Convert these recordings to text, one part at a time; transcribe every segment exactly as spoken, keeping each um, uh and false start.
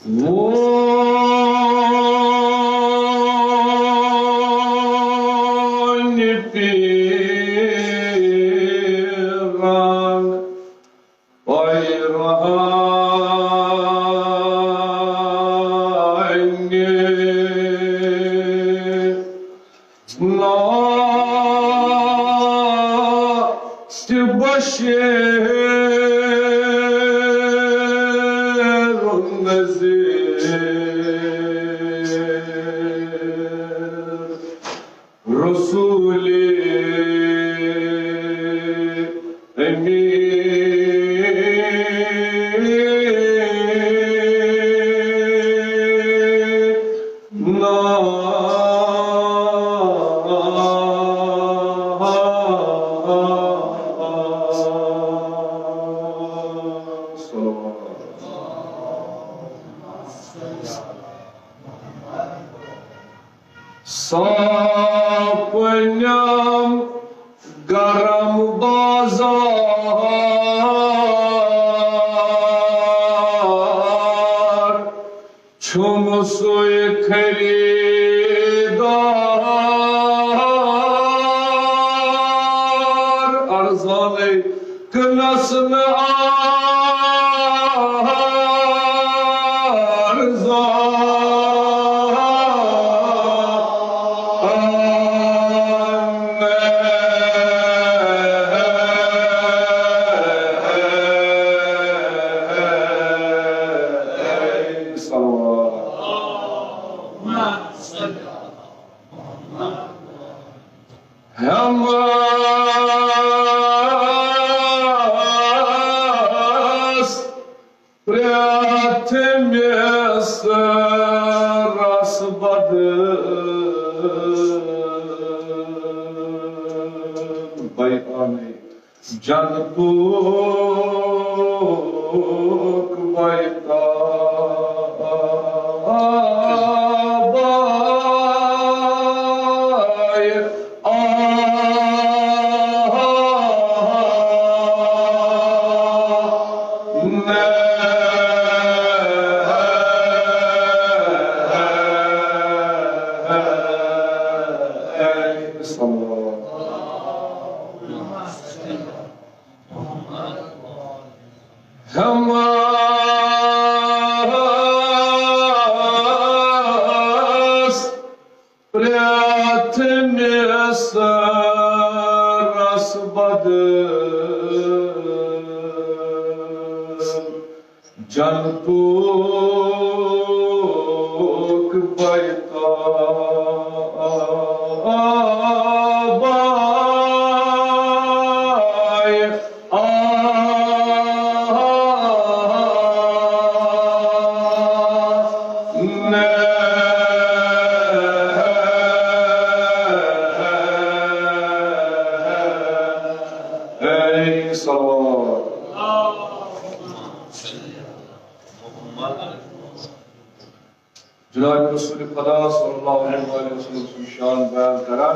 وۄنۍ پیران پیرہنہِ ناتِ بشیر نذیر رسول امین۔ صاف پنم گرم بازار، چھُم سُے خریدار۔ ارزانٕے کٕنس نہٕ ارزان۔ صلوات۔ ہٮ۪مس پرٛٮ۪تھ مِصرس بدل۔ بیانٕے جنتُک بیتاب۔ ہٮ۪مس پرٛٮ۪تھ مِصرس بدل۔ جنتُک بیتاب۔ صلوات۔ جناب رسول خدا صلی اللہ علیہ وآلہ وسلم سُنٛد شان بیان کران۔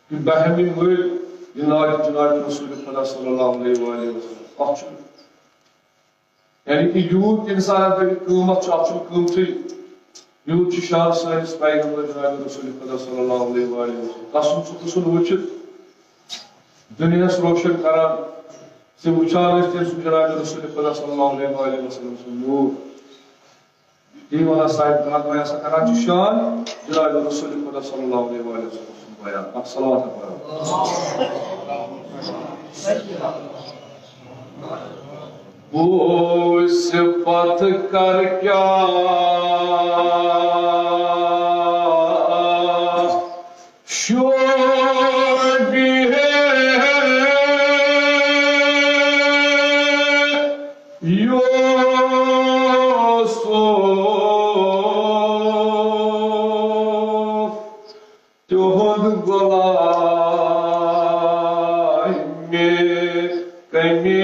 کہ بہمی مٔلۍ یہِ ناوِ جناب رسول خدا صلی اللہ علیہ وآلہ وسلم۔ اَتھ چھُ، یعنی کہ یوٗت اِنسان اگر قۭمتھ چھُ، اَتھ چھُنہٕ قۭمتھٕے۔ یوٗت چھُ شان سٲنِس پیغمبر جناب رسول خدا صلی اللہ علیہ وآلہ وسلم۔ تسُنٛد سُہ حُسن وٕچھِتھ دُنیاہَس روشن کران، زِ وٕچھان ٲسۍ تٔمۍ سُنٛد جناب رسول خدا صلی اللہ علیہ وآلہ وسلم سُنٛد نوٗر۔ تی وَنان ساحِب کلام، وۄنۍ ہسا کران چھُ شان جناب رسول خدا صلی اللہ علیہ وآلہ وسلم سُنٛد بیان۔ اکھ صلوات پَرو۔ بہٕ صفت کر کیٛاہ شوبہِ یوسف، تِہُنٛد غلام کمی۔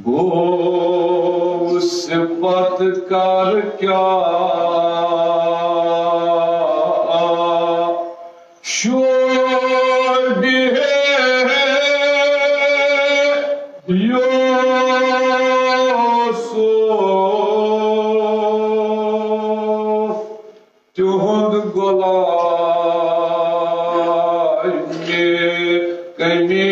گوٚو صفت کر کیٛاہ شوبہِ یوسف۔ تِہُنٛد غلام کمی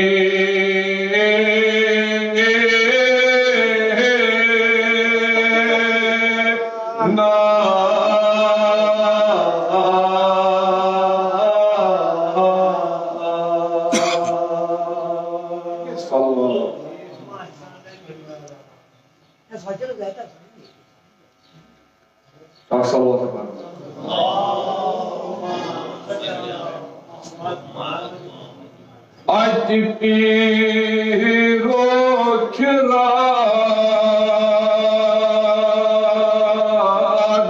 نا۔ اکھ صلوات پرو۔ اتہِ پیٖرو کھِرار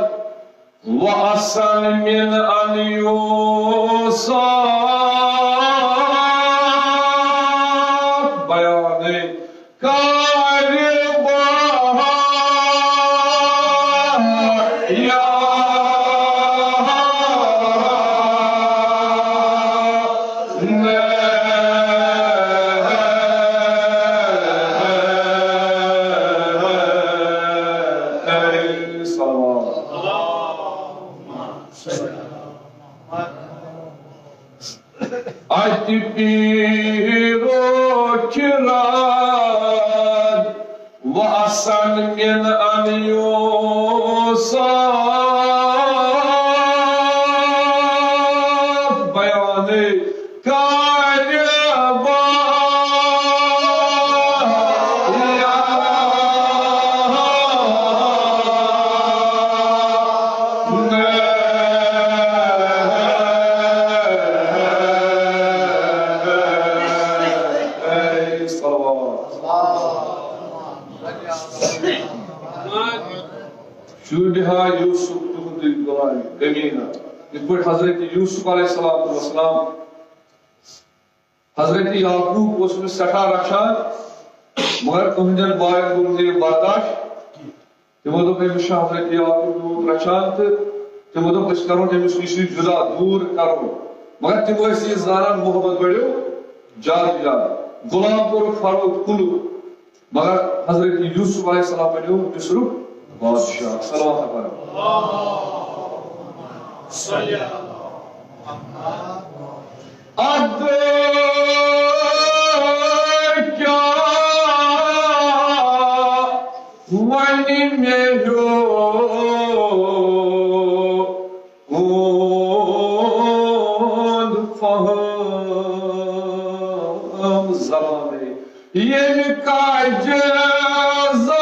وَسَن مِن اَن یوسف۔ بیانٕے کارِ بہار یا صلوات۔ اتہِ پیٖرو کھِرار وَسَن مِن اَن یوسف۔ بیانٕے کارِ بہار یا صلوات۔ شوبہِ ہا یوسف تِہُنٛدُے غلام کمی نا۔ یِتھ پٲٹھۍ حضرت یوسف علیہ الصلوۃ والسلام حضرت یعقوب اوس أمِس سٮ۪ٹھاہ رچھان، مگر تُہنٛدٮ۪ن باین گوٚو نہٕ یہِ برداشت کینٛہہ۔ تِمو دوٚپ، أمِس چھُ حضرت یعقوب یوٗت رچھان تہٕ تِمو دوٚپ، أسۍ کرون أمِس نِش یہِ جُدا، دوٗر کرون۔ مگر تِم ٲسۍ یہِ زانان، محبت بڑیو زیادٕ زیادٕ۔ غلام کوٚرُکھ فروخت کُلُکھ۔ مگر حضرت یوسف علیہ السلام بنیو مصرُک بادشاہ۔ صلوات پرو۔ ادٕ کیٛاہ وَنہِ مےٚ ہیوٚر اُہُنٛد فہم زمانَے، ییٚمہِ کاجہِ زا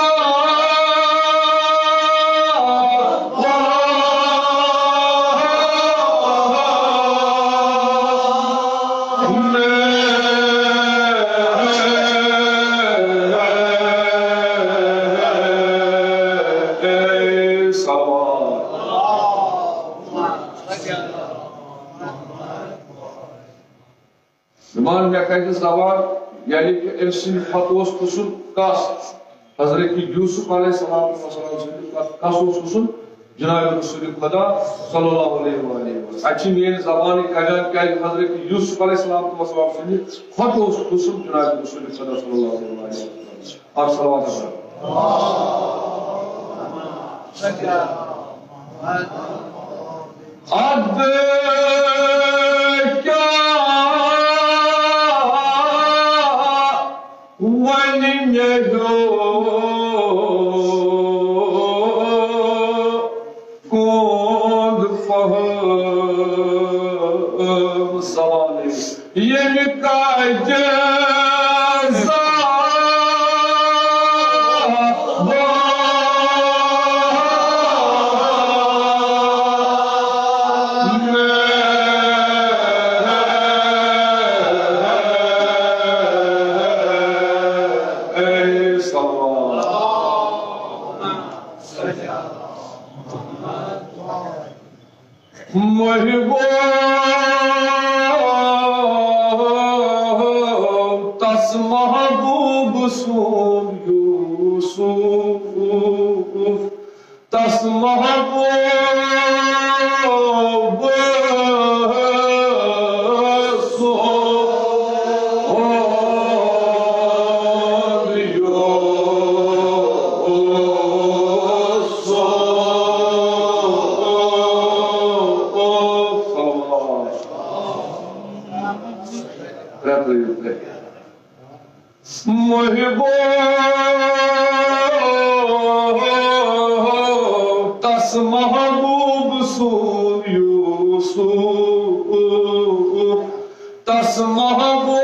زمان مےٚ کَتہِ زبان، یعنی کہِ أمۍ سٕنٛدِ کھۄتہٕ اوس کُس کَس؟ حضرت یوسف علیہ السلام والسلام سٕنٛدِ کھۄتہٕ کَس اوس کُس؟ جناب رسول خدا صلی اللہ علیہ وآلہ وسلم۔ اَتہِ چھِ میٛٲنۍ زبانٕے کَڑان، کیٛازِ حضرت یوسف علیہ السلام والسلام سٕنٛدِ کھۄتہٕ اوس کُس؟ جناب رسول خدا صلی اللہ علیہ وآلہ وسلم۔ اکھ صلوات ادا۔ ادٕ کیٛاہ وَنہِ مےٚ ہیوٚر کوٚنٛد فہم زمانٕے، ییٚمہِ کاجہِ زا محبو سون یوسف، تس محبوب سون یوسف۔ صلوات۔ ترٛےٚ ترٛٲیِو، ترٛےٚ۔ محبوب، تس محبوب سون یوسف، تس محبوب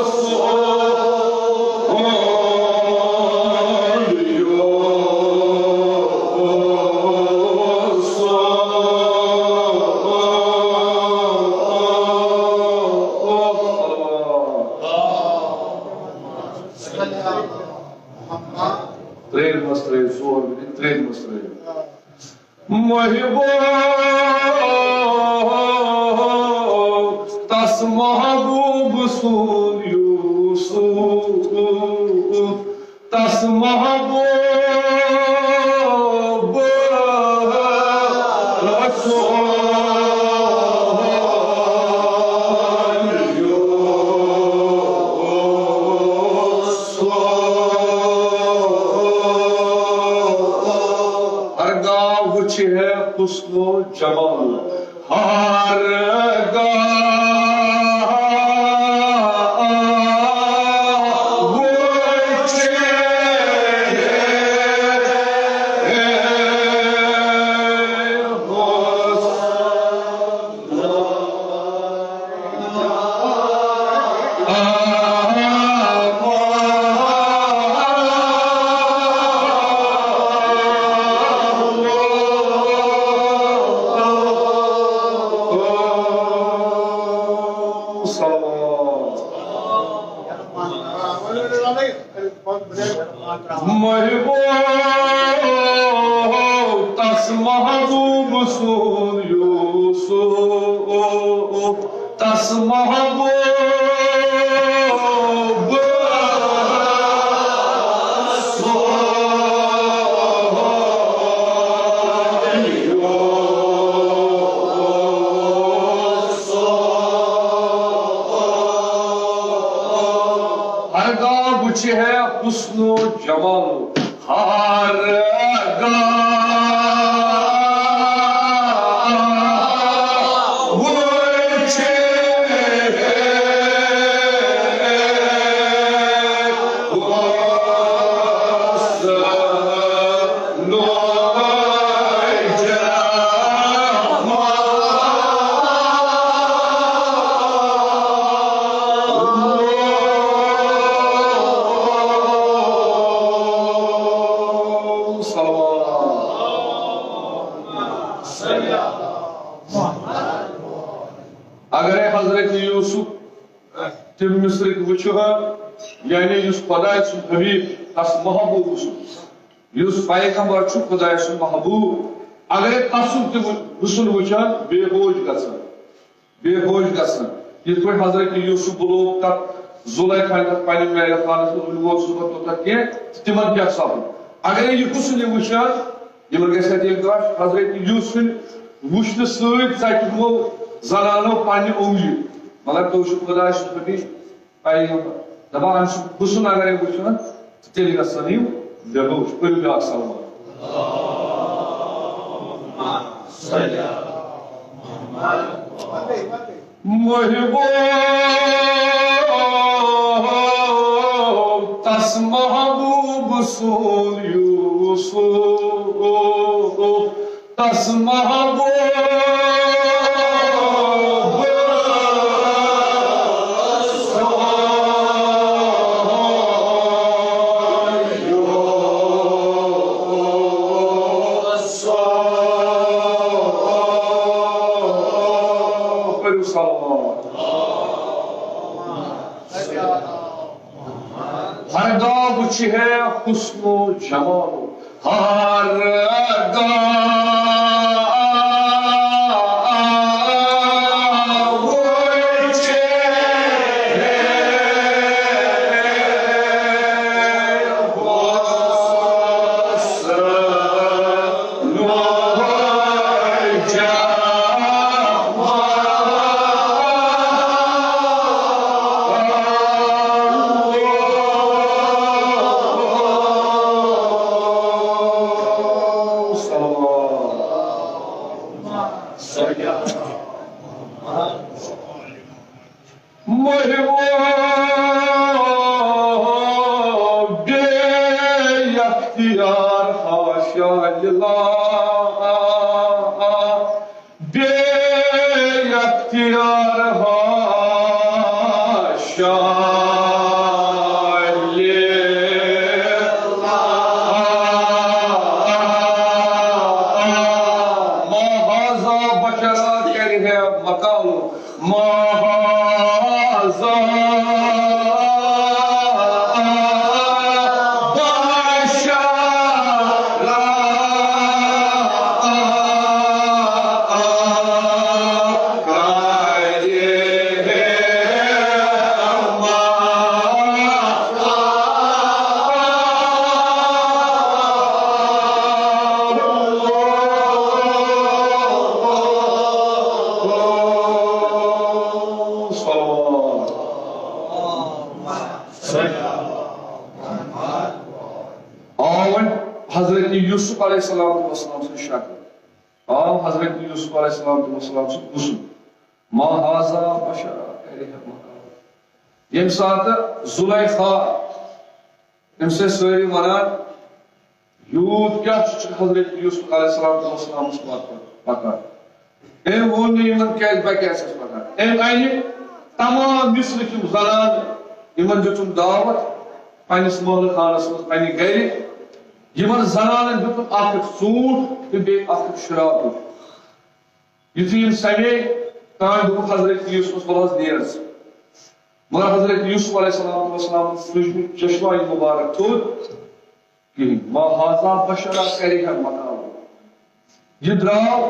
سون یوسف۔ ترٛیٚیِم مَس ترٛٲیِو، ژور مِنَٹ، ترٛیٚیِم مَس ترٛٲیِو۔ محبوب، تس محبوب سون یوسف، تس محبوب سون یوسف۔ ہرگاہ وچھِ ہے حسن و جمال، ہرگاہ وچھِ ہے حسن محبوب، تس محبوب سون یوسف، تس محبوب سون یوسف۔ ہرگاہ وچھِ ہے حسن و جمال، ہرگاہ وچھِ ہے حسن و جمال۔ اگرے حضرت یوسف تِم مصرٕکۍ وٕچھِ ہا، یعنی یُس خۄداے سُنٛد حبیب، تس محبوب سُنٛد، یُس پیغمبر چھُ خۄداے سُنٛد محبوب، اگرے تسُنٛد تہِ وٕچھ-، حُسن وٕچھان، بے ہوش گژھان۔ بے ہوش گژھان۔ یِتھ پٲٹھۍ حضرت یوسف بُلوو تتھ زلیخا تتھ پننہِ محل خانس منٛز، وُنہِ ووت سُہ پتہٕ توٚتتھ کینٛہہ، تہٕ تِمن کیٛاہ سپُد؟ اگرے یہِ حُسن یہِ وٕچھان، یِمن گژھِ ہا تیٚلہِ گۄڈٕ حضرت یوسفن وٕچھنہٕ سۭتۍ ژٹہِ یِمو زنانو پننہِ اونٛگجہِ۔ مگر تُہۍ چھِو خۄداے سُنٛد نبی، پیغمبر۔ دپان، أمۍ سُنٛد حُسن اگرے وٕچھان، تہٕ تیٚلہِ گژھن یِم بے ہوش۔ پٔرِو بیٛاکھ صلوات۔ محبوب، تس محبوب سُنٛد یوسف، تس محبوب سُنٛد یوسف۔ پٔرِو صلوات۔ ہرگاہ وٕچھِ ہے حُسن و جمال، ہرگاہ وٕچھِ محبوب بے اختیار حاشا للہ، بے اختیار حاشا للہ۔ ما هذا بشرا، کہہ رہے ہیں مقالو، ما هذا بشرا۔ آو وۄنۍ حضرت یوسف علیہ الصلوۃ والسلام سٕنٛز شکل، آو حضرت یوسف علیہ الصلوۃ والسلام سُنٛد حسن، ما هذا بشرا، کہہ رہے ہیں مقالو۔ ییٚمہِ ساتہٕ زلیخا، أمۍ سۭتۍ سٲری وَنان، یوٗت کیٛاہ چھُ حضرت یوسف علیہ الصلوۃ والسلامَس پَتہٕ پَکان؟ أمۍ ووٚن نہٕ یِمَن کیٛازِ، بہٕ کیٛازِ چھَس پَکان۔ أمۍ اَنہِ تمام مِصرٕکۍ یِم زَنانہٕ، یِمَن دیُتُن دعوت پنٛنِس محلہٕ خانَس منٛز، پنٛنہِ گَرِ۔ یِمَن زَنانَن دیُتُن اَکھ اَکھ ژوٗنٛٹھ تہٕ بیٚیہِ اَکھ اَکھ شرٛاپُر۔ یُتھُے یِم سَمے، تام دوٚپُکھ حضرت یوسفَس، وَلہٕ حظ نیر ژٕ۔ مگر حضرت یوسف علیہ الصلوۃ والسلام سوٗنٛچ نہٕ چشمہ مُبارک تھوٚد کِہیٖنۍ۔ ما هذا بشرا، کہہ رہے ہیں مقالو۔ یہِ درٛاو،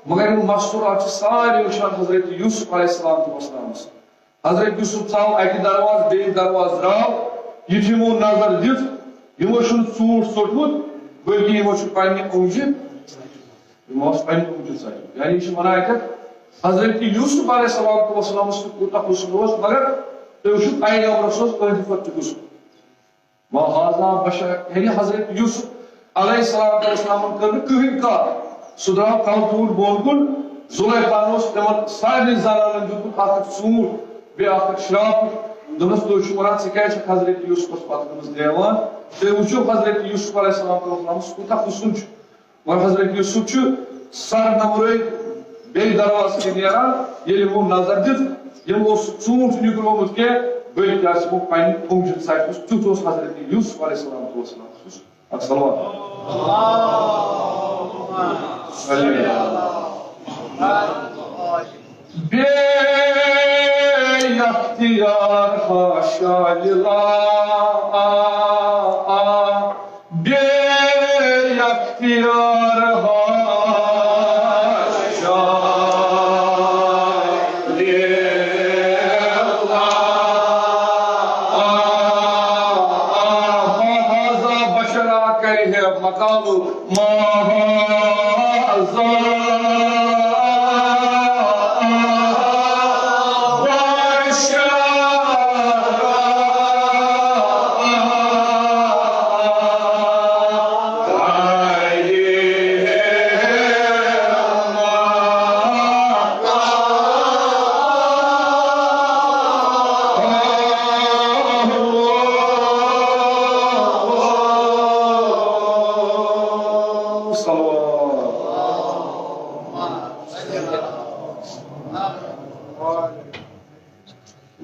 مگر یِم مستوٗرات چھِ سارے وٕچھان حضرت یوسف علیہ الصلوۃ والسلامَس۔ حضرت یوسف ژاو اَکہِ دروازٕ بیٚیہِ دروازٕ، درٛاو، یُتھ یِمو نظر دِژ، یِمو چھُنہٕ ژوٗنٛٹھ ژوٚٹمُت، بلکہِ یِمو چھُ پنٛنہِ اوٚنٛگجہِ، یِمو اوس پنٛنہِ اوٚنٛگجہِ ژَٹمُت۔ یعنی یہِ چھُ وَنان اَتٮ۪تھ، حضرت یوسف علیہ الصلوۃ والسلامَس تہِ کوٗتاہ حُسن اوس، مگر تُہۍ وٕچھِو پیغمبرَس اوس تُہٕنٛدِ کھۄتہٕ تہِ حُسن۔ ما هذا بشرا، یعنی حضرت یوسف علیہ الصلوۃ والسلامَن کٔر نہٕ کٕہٕنۍ کَتھ۔ سُہ درٛاو کَلہٕ ژوٗنٛٹھ بۄن کُن، زُلیخاہَن اوس تِمَن سارنٕے زَنانَن دیُتمُت اَکھ اَکھ ژوٗنٛٹھ، بیٚیہِ اَکھ اَکھ شرٛاپُر۔ دوٚپنَس، تُہۍ چھِو وَنان، ژٕ کیٛازِ چھَکھ حضرت یوسفَس پَتہٕ گٔمٕژ دیوان؟ تُہۍ وٕچھِو حضرت یوسف علیہ الصلوۃ والسلامَس کوٗتاہ حُسن چھُ۔ مگر حضرت یوسف چھُ سر نمرٲوِتھ بیٚیہِ دروازٕ کِنۍ نیران، ییٚلہِ یِمو نظر دِژ، یِمو اوس سُہ ژوٗنٛٹھ نِکرومُت کینٛہہ، بٔلۍ کیٛاہ چھِ یِمو پنٛنہِ اوٚنٛگجہِ ژَٹمٕژ۔ تیُتھ اوس حضرت یوسف علیہ الصلوۃ والسلام۔ اکھ صلوات۔ بے اختیار حاشا للہ، بے اختیار حاشا للہ۔ ما هذا بشرا، کہہ رہے ہیں مقالو، ما هذا بشرا۔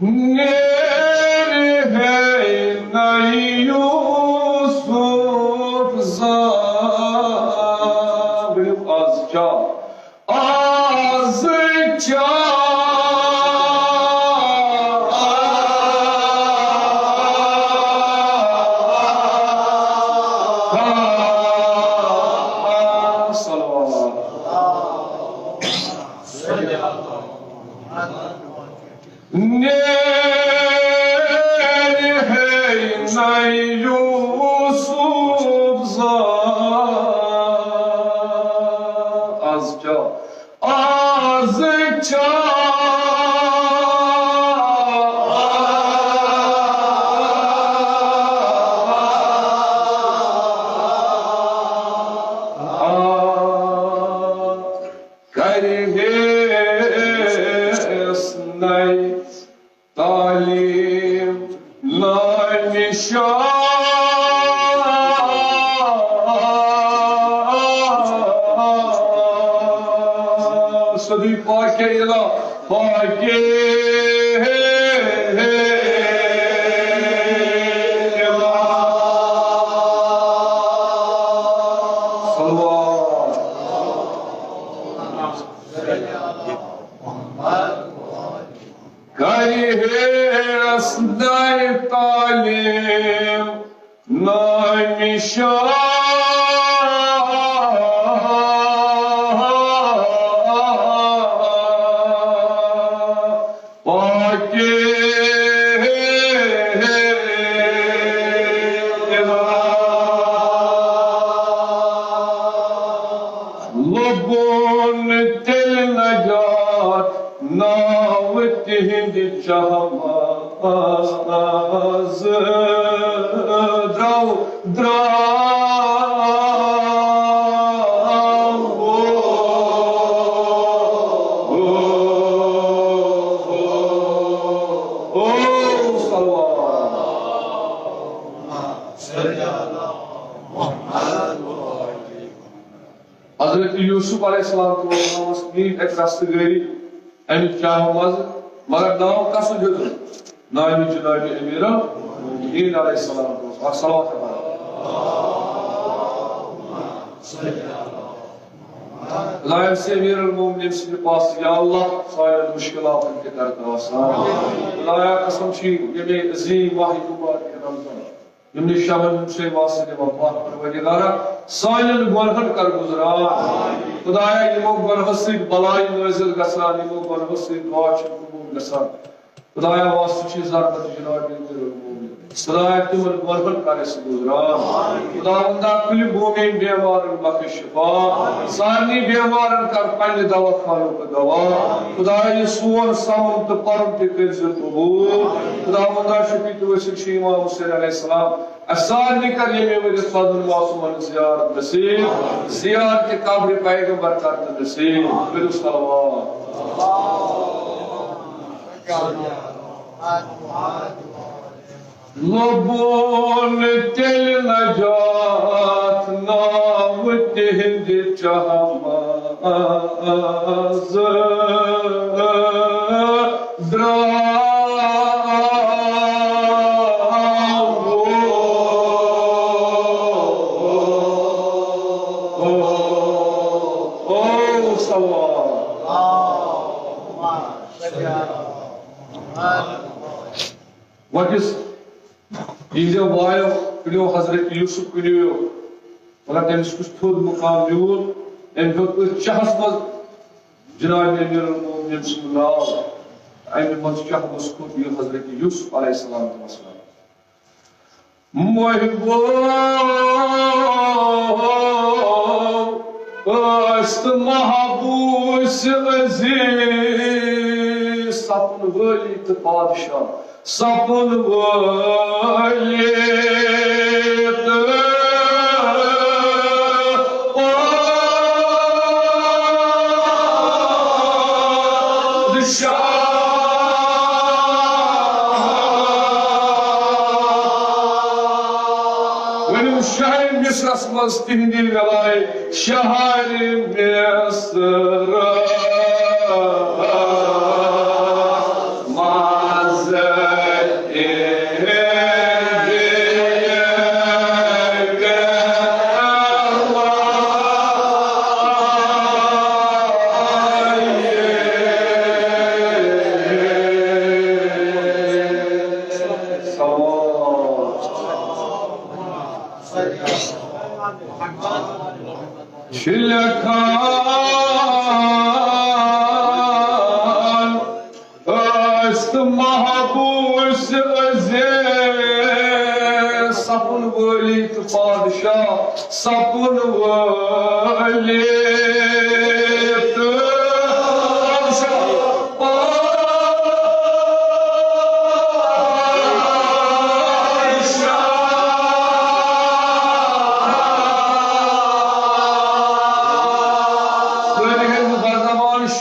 نیر ہے نہ یوسف زاد۔ ؤنِو، آز چا، آز چا۔ صلوات۔ نیر ہے نہ یوسف زاد۔ آز چا، آز چا۔ کرِ ہے پاکے صلوات۔ کرِ ہے اسنائے تعلیم نام شاہ پاکے لبون تیٚلہِ نجات ناو تِہنٛدِ چہمہ از درٛاو، درٛاو۔ او صلوات۔ حضرت یوسف علیہ السلام تہِ اوس میٖٹھۍ اَکہِ رستہٕ گٲری اَمہِ چاہہِ منٛز، مگر ناو کَسُنٛد ہیوٚتُن؟ ناوِ جناب امیر المؤمنین علیہ السلام تہِ اوس۔ اکھ صلوات پَرو۔ خدایا، أسۍ چھِ امیر المؤمنین سٕنٛدِ پاسہٕ، یا اللہ، سانٮ۪ن مُشکِلاتَن تہِ کر تہٕ آسان۔ خدایا، قسم چھِ ییٚمے عظیٖم ماہِ مُبارکہِ رمضان، یِمنٕے شبن ہُنٛد چھُے واسطہٕ دِوان پاک پروردگارا، سانٮ۪ن گۄنہن کر گُزران۔ خدایا، یِمو گۄنہو سۭتۍ بلاے نٲزِل گژھان، یِمو گۄنہو سۭتۍ دُعا چھُ قبوٗل گژھان۔ خدایا، واسطہٕ چھُے ضربت جناب امیر المؤمنین۔ خدایا، تِمن گۄنہن کر اَسہِ گُزران۔ خداوندا، کُلہِ بومین بیمارن بخش شفا۔ سارنٕے بیمارن کر پننہِ دوا خانُک دوا۔ خدایا، یہِ سون سَوُن تہٕ پَرُن تہِ کٔرۍ زِ قبوٗل۔ خداوندا، شفیع تہٕ ؤسیٖل چھُ امام حسین علیہ السلام۔ اَسہِ سارنٕے کر ییٚمہِ ؤرۍ یہِ سَدُن معصوٗمَن زیارت نصیٖب، زیارت قبرِ پیغمبر کر تہٕ نصیٖب۔ کٔرِو صلوات۔ لبون تیٚلہِ نجات ناو تِہنٛدِ چہمہ از درٛاو۔ او صلوات۔ وۄنۍ یُس یِہنٛدیو وایو کُنیو حضرت یوسف کُنیو، مگر تٔمِس کُس تھوٚد مقام میوٗل، أمۍ ہیوٚت أتھۍ چاہس منٛز جناب امیر المومنین سُنٛد ناو، امہِ منٛز چاہ منٛز کھوٚت یہِ حضرت یوسف علیہ السلام تہٕ وسلام۔ محبوب ٲسۍ تہٕ محبوس عزیز، سپُن وٲلی تہٕ بادشاہ، سپُن وٲلی تہٕ بادشاہ۔ ؤنِو، شہر مصرس منٛز تِہنٛدِ وِلایہِ، شہر مصرس منٛز تِہنٛدِ وِلایہِ۔ چھِ لیکھان، ٲسۍ تہٕ محبوس عزیز، سپُن وٲلی تہٕ بادشاہ، سپُن وٲلی تہٕ بادشاہ۔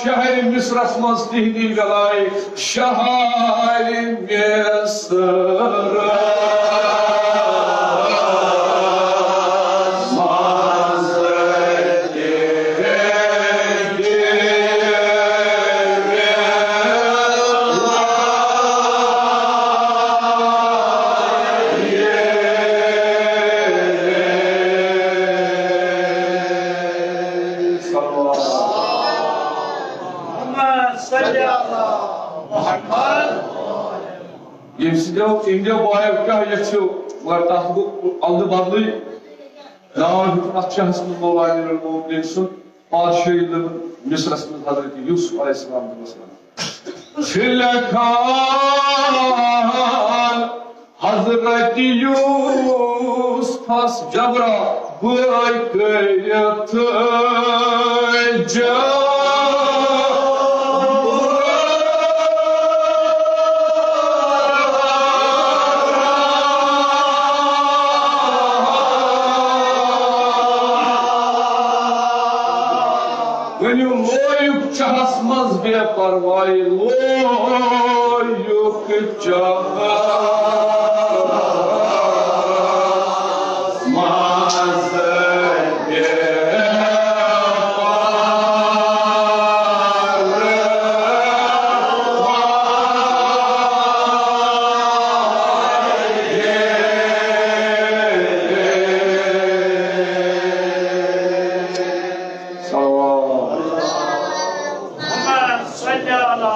شہر مصرس منٛز تِہنٛدِ وِلایہِ، شہر مصرس منٛز تِہنٛدِ ییٚمہِ سٕنٛدیو، یِہِنٛدیو بایو کیٛاہ یَژھِو، مگر تَتھ گوٚو الدٕ بدلٕے۔ ناو ہیوٚت اَتھ شاہَس منٛز مولا امیر المومنین سُنٛد، پادشٲہی لٔبٕن مصرَس منٛز حضرت یوسف علیہ السلام دۄہَس منٛز۔ چھِ لیکھان حضرت یوسفس جبرا بٲے کٔرِتھ جا۔ ؤنِو، لویُک چاہَس منٛز بے پرواہی، لویُک چاہَس منٛز بے پرواہی۔ صلوات۔ اللهم صل على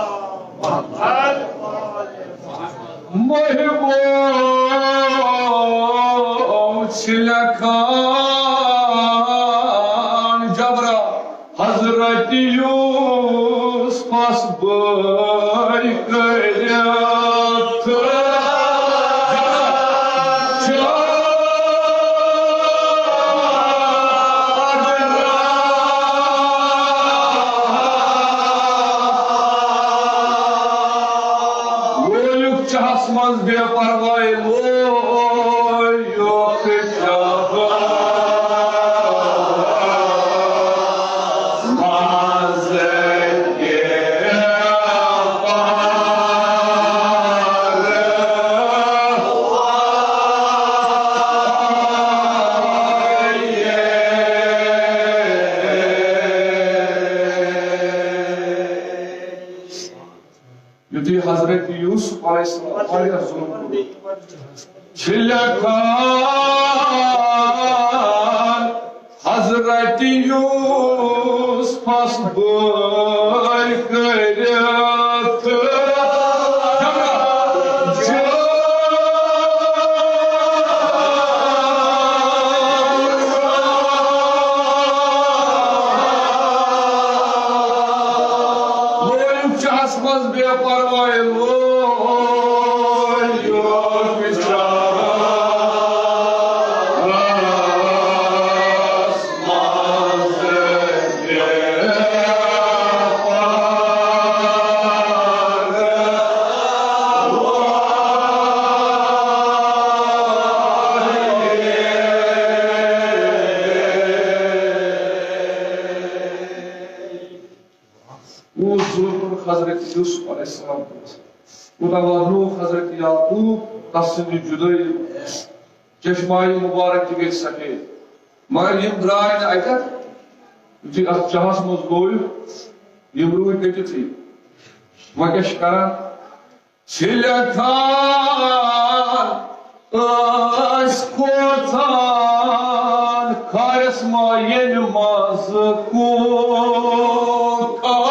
محمد۔ محبوب چھِ لیکھان جبرا حضرت یوسفس بٲے کٔرِتھ۔ لویُک چاہَس منٛز بے پرواہی، لویُک چاہَس منٛز بے پرواہی۔ یُتھُے حضرت یوسف علیہ السلام واریاہ ظلم کوٚر، چھِ لیکھان حضرت یوسفس بٲے کٔرِتھ۔ لویُک چاہَس منٛز بے پرواہی، لویُک چاہَس منٛز بے پرواہی۔ اوس ظلم حضرت یوسف علیہ السلام۔ کوٗتاہ وَدنووُکھ حضرت یعقوب تَس سٕنٛدِ جُدٲیی۔ چشمایہِ مُبارک تہِ گٔے سفید۔ مگر یِم درٛاے نہٕ اَتٮ۪تھ، یُتھُے اَتھ چاہَس منٛز لویُکھ، یِم روٗدۍ تٔتِتھٕے۔ وۄنۍ کیٛاہ چھِ کران؟ چھِ لیکھان، ٲسۍ کھوژان کھارس ما ییٚلہِ منٛزٕ کوٗتاہ۔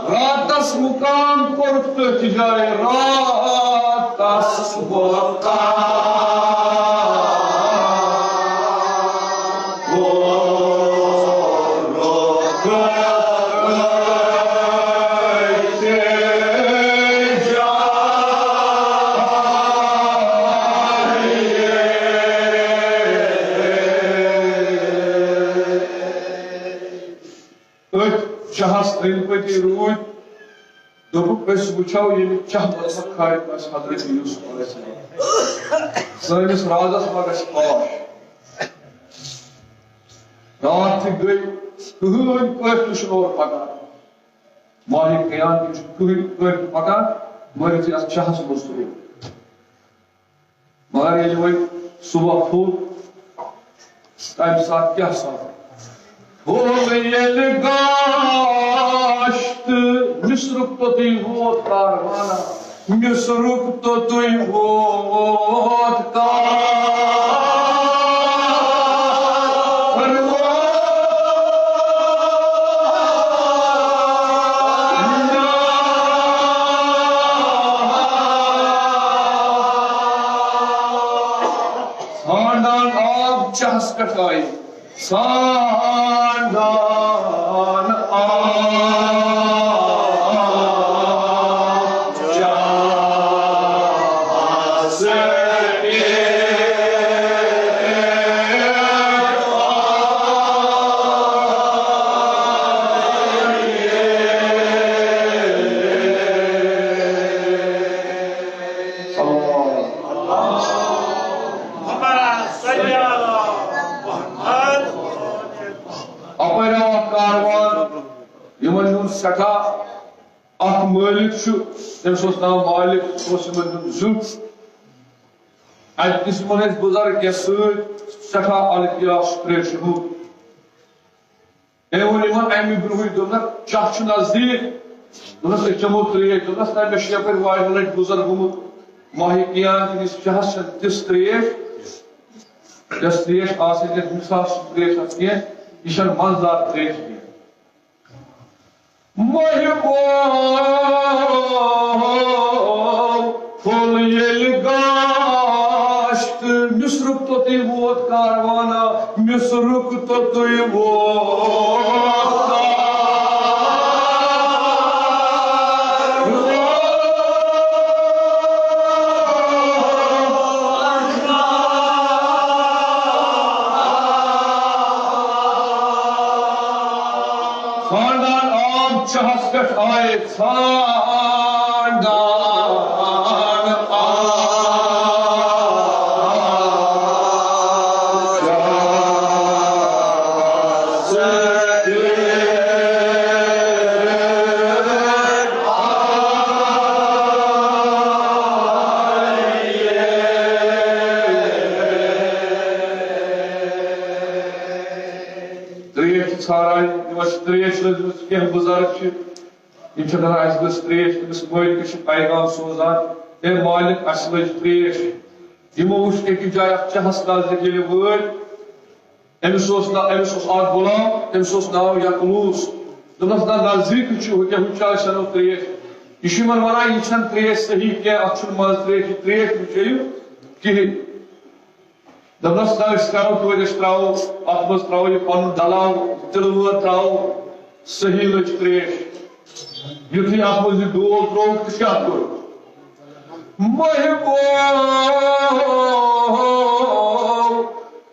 راتس مُقام کوٚرُکھ تٔتھۍ جایہِ، راتس مُقام کوٚرُکھ تٔتھۍ جایہِ۔ أتھۍ چاہَس أنٛدۍ پٔتی روٗدۍ۔ دوٚپُکھ، أسۍ وٕچھو ییٚمہِ چاہہٕ منٛز ما کھارِ کٲنٛسہِ حضرت یوسف علیہ السلام۔ سٲنِس رازس ما گژھِ فاش۔ راتھ تہِ گٔے، کٕہٕنۍ پٲٹھۍ تہِ چھُنہٕ اورٕ پکان۔ ماہہِ قیام تہِ چھُ کٕہٕنۍ پٲٹھۍ تہِ پکان، مٲرِتھ یَتھ چاہَس منٛز تہِ روٗد۔ مگر ییٚلہِ وۄنۍ صبح پھوٚل، تَمہِ ساتہٕ کیٛاہ سَپُد؟ پھوٚل ییٚلہِ گاش تہٕ مِصرُک توٚتُے ووت کاروانہ۔ مصرُک توٚتُے ووت کار۔ ژھانٛڈان آب چہس پٮ۪ٹھ آیہِ۔ ژھانٛڈان آب چہس پٮ۪ٹھ آیہِ۔ اَپٲرۍ آو اکھ کاروان، یِمن ہُنٛد سٮ۪ٹھاہ اکھ مٲلِک چھُ، تٔمِس اوس ناو مالِک، سُہ اوس یِمن ہُنٛد زیُٹھ۔ اَتہِ تہِ چھِ یِمن ٲسۍ بُزرگ کینٛہہ سۭتۍ، سٮ۪ٹھاہ القیاس قریشی ہُنٛد۔ أمۍ ووٚن یِمن اَمہِ برٛونٛہٕے، دوٚپنَکھ، چاہ چھُ نزدیٖک۔ دوٚپنَس، أسۍ چٮ۪مو ترٛیش۔ دوٚپنَس، نہ، مےٚ چھُ یَپٲرۍ واریاہ لَٹہِ گُزر گوٚمُت ماہی کیان، تٔمِس چاہَس چھَنہٕ تِژھ ترٛیش، یۄس ترٛیش آسٕنۍ گژھِ، مِٹھاس چھُنہٕ ترٛیش اَتھ کینٛہہ، یہِ چھَنہٕ مَزٕدار ترٛیش کینٛہہ۔ ماہہِ گوٚو پھوٚل ییٚلہِ گاش تہٕ مِصرُک توٚتُے ووت کاروانا، مِصرُک توٚتُے ووت کاروانا۔ ژھانٛڈان آب چہس پٮ۪ٹھ آیہِ، ژھانٛڈان آب چہس پٮ۪ٹھ۔ ترٛیش چھِ ژھانٛڈان، یِمَن چھِ ترٛیش لٔجمٕژ، کینٛہہ بُزرگ چھِ، یِم چھِ دَپان، اَسہِ گٔژھ ترٛیش، تٔمِس مٲلکَس چھِ پیغام سوزان، "اے مالک، اَسہِ لٔج ترٛیش۔" یِمو وٕچھ أکِس جایہِ اَکھ چَہَس نزدیٖک ییٚلہِ وٲتۍ، أمِس اوس نا-، أمِس اوس اَکھ غلام، تٔمِس اوس ناو یقلوس۔ دوٚپنَس، "نہ، نزدیٖکٕے چھُ، ہُہ کیٛاہ، ہُہ چاے سَنو ترٛیش؟" یہِ چھُ یِمَن وَنان، "یہِ چھَنہٕ ترٛیش صحیح کینٛہہ، اَتھ چھُنہٕ مَزٕ ترٛیش، یہِ ترٛیش مہٕ چیٚیِو کِہیٖنۍ۔" دوٚپنَس، "نہ، أسۍ کَرو توتہِ، أسۍ ترٛاوو، اَتھ منٛز ترٛاوو یہِ پَنُن دَلاو، تِلہٕ وٲر ترٛاوو، صحیح لٔج ترٛیش۔" یُتھُے اَتھ منٛز یہِ ڈول ترٛووُکھ تہٕ کیٛاہ کوٚر؟ ماہہِ گوٚو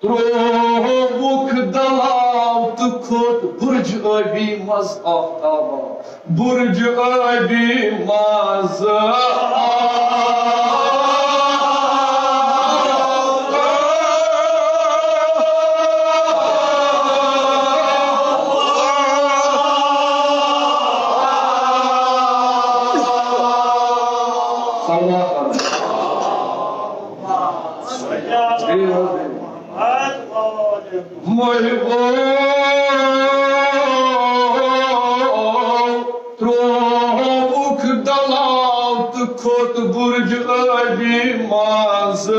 ترٛووُکھ دَلاو تہٕ کھوٚت برج ٲبی منٛز آفتابا۔ برج ٲبی منٛز آفتابا۔ صلوات پَرُن۔ بیٚیہِ حظ بیٚیہِ۔ ماہہِ گوٚو ترٛووُکھ دَلاو تہٕ کھوٚت برج ٲبی منٛز۔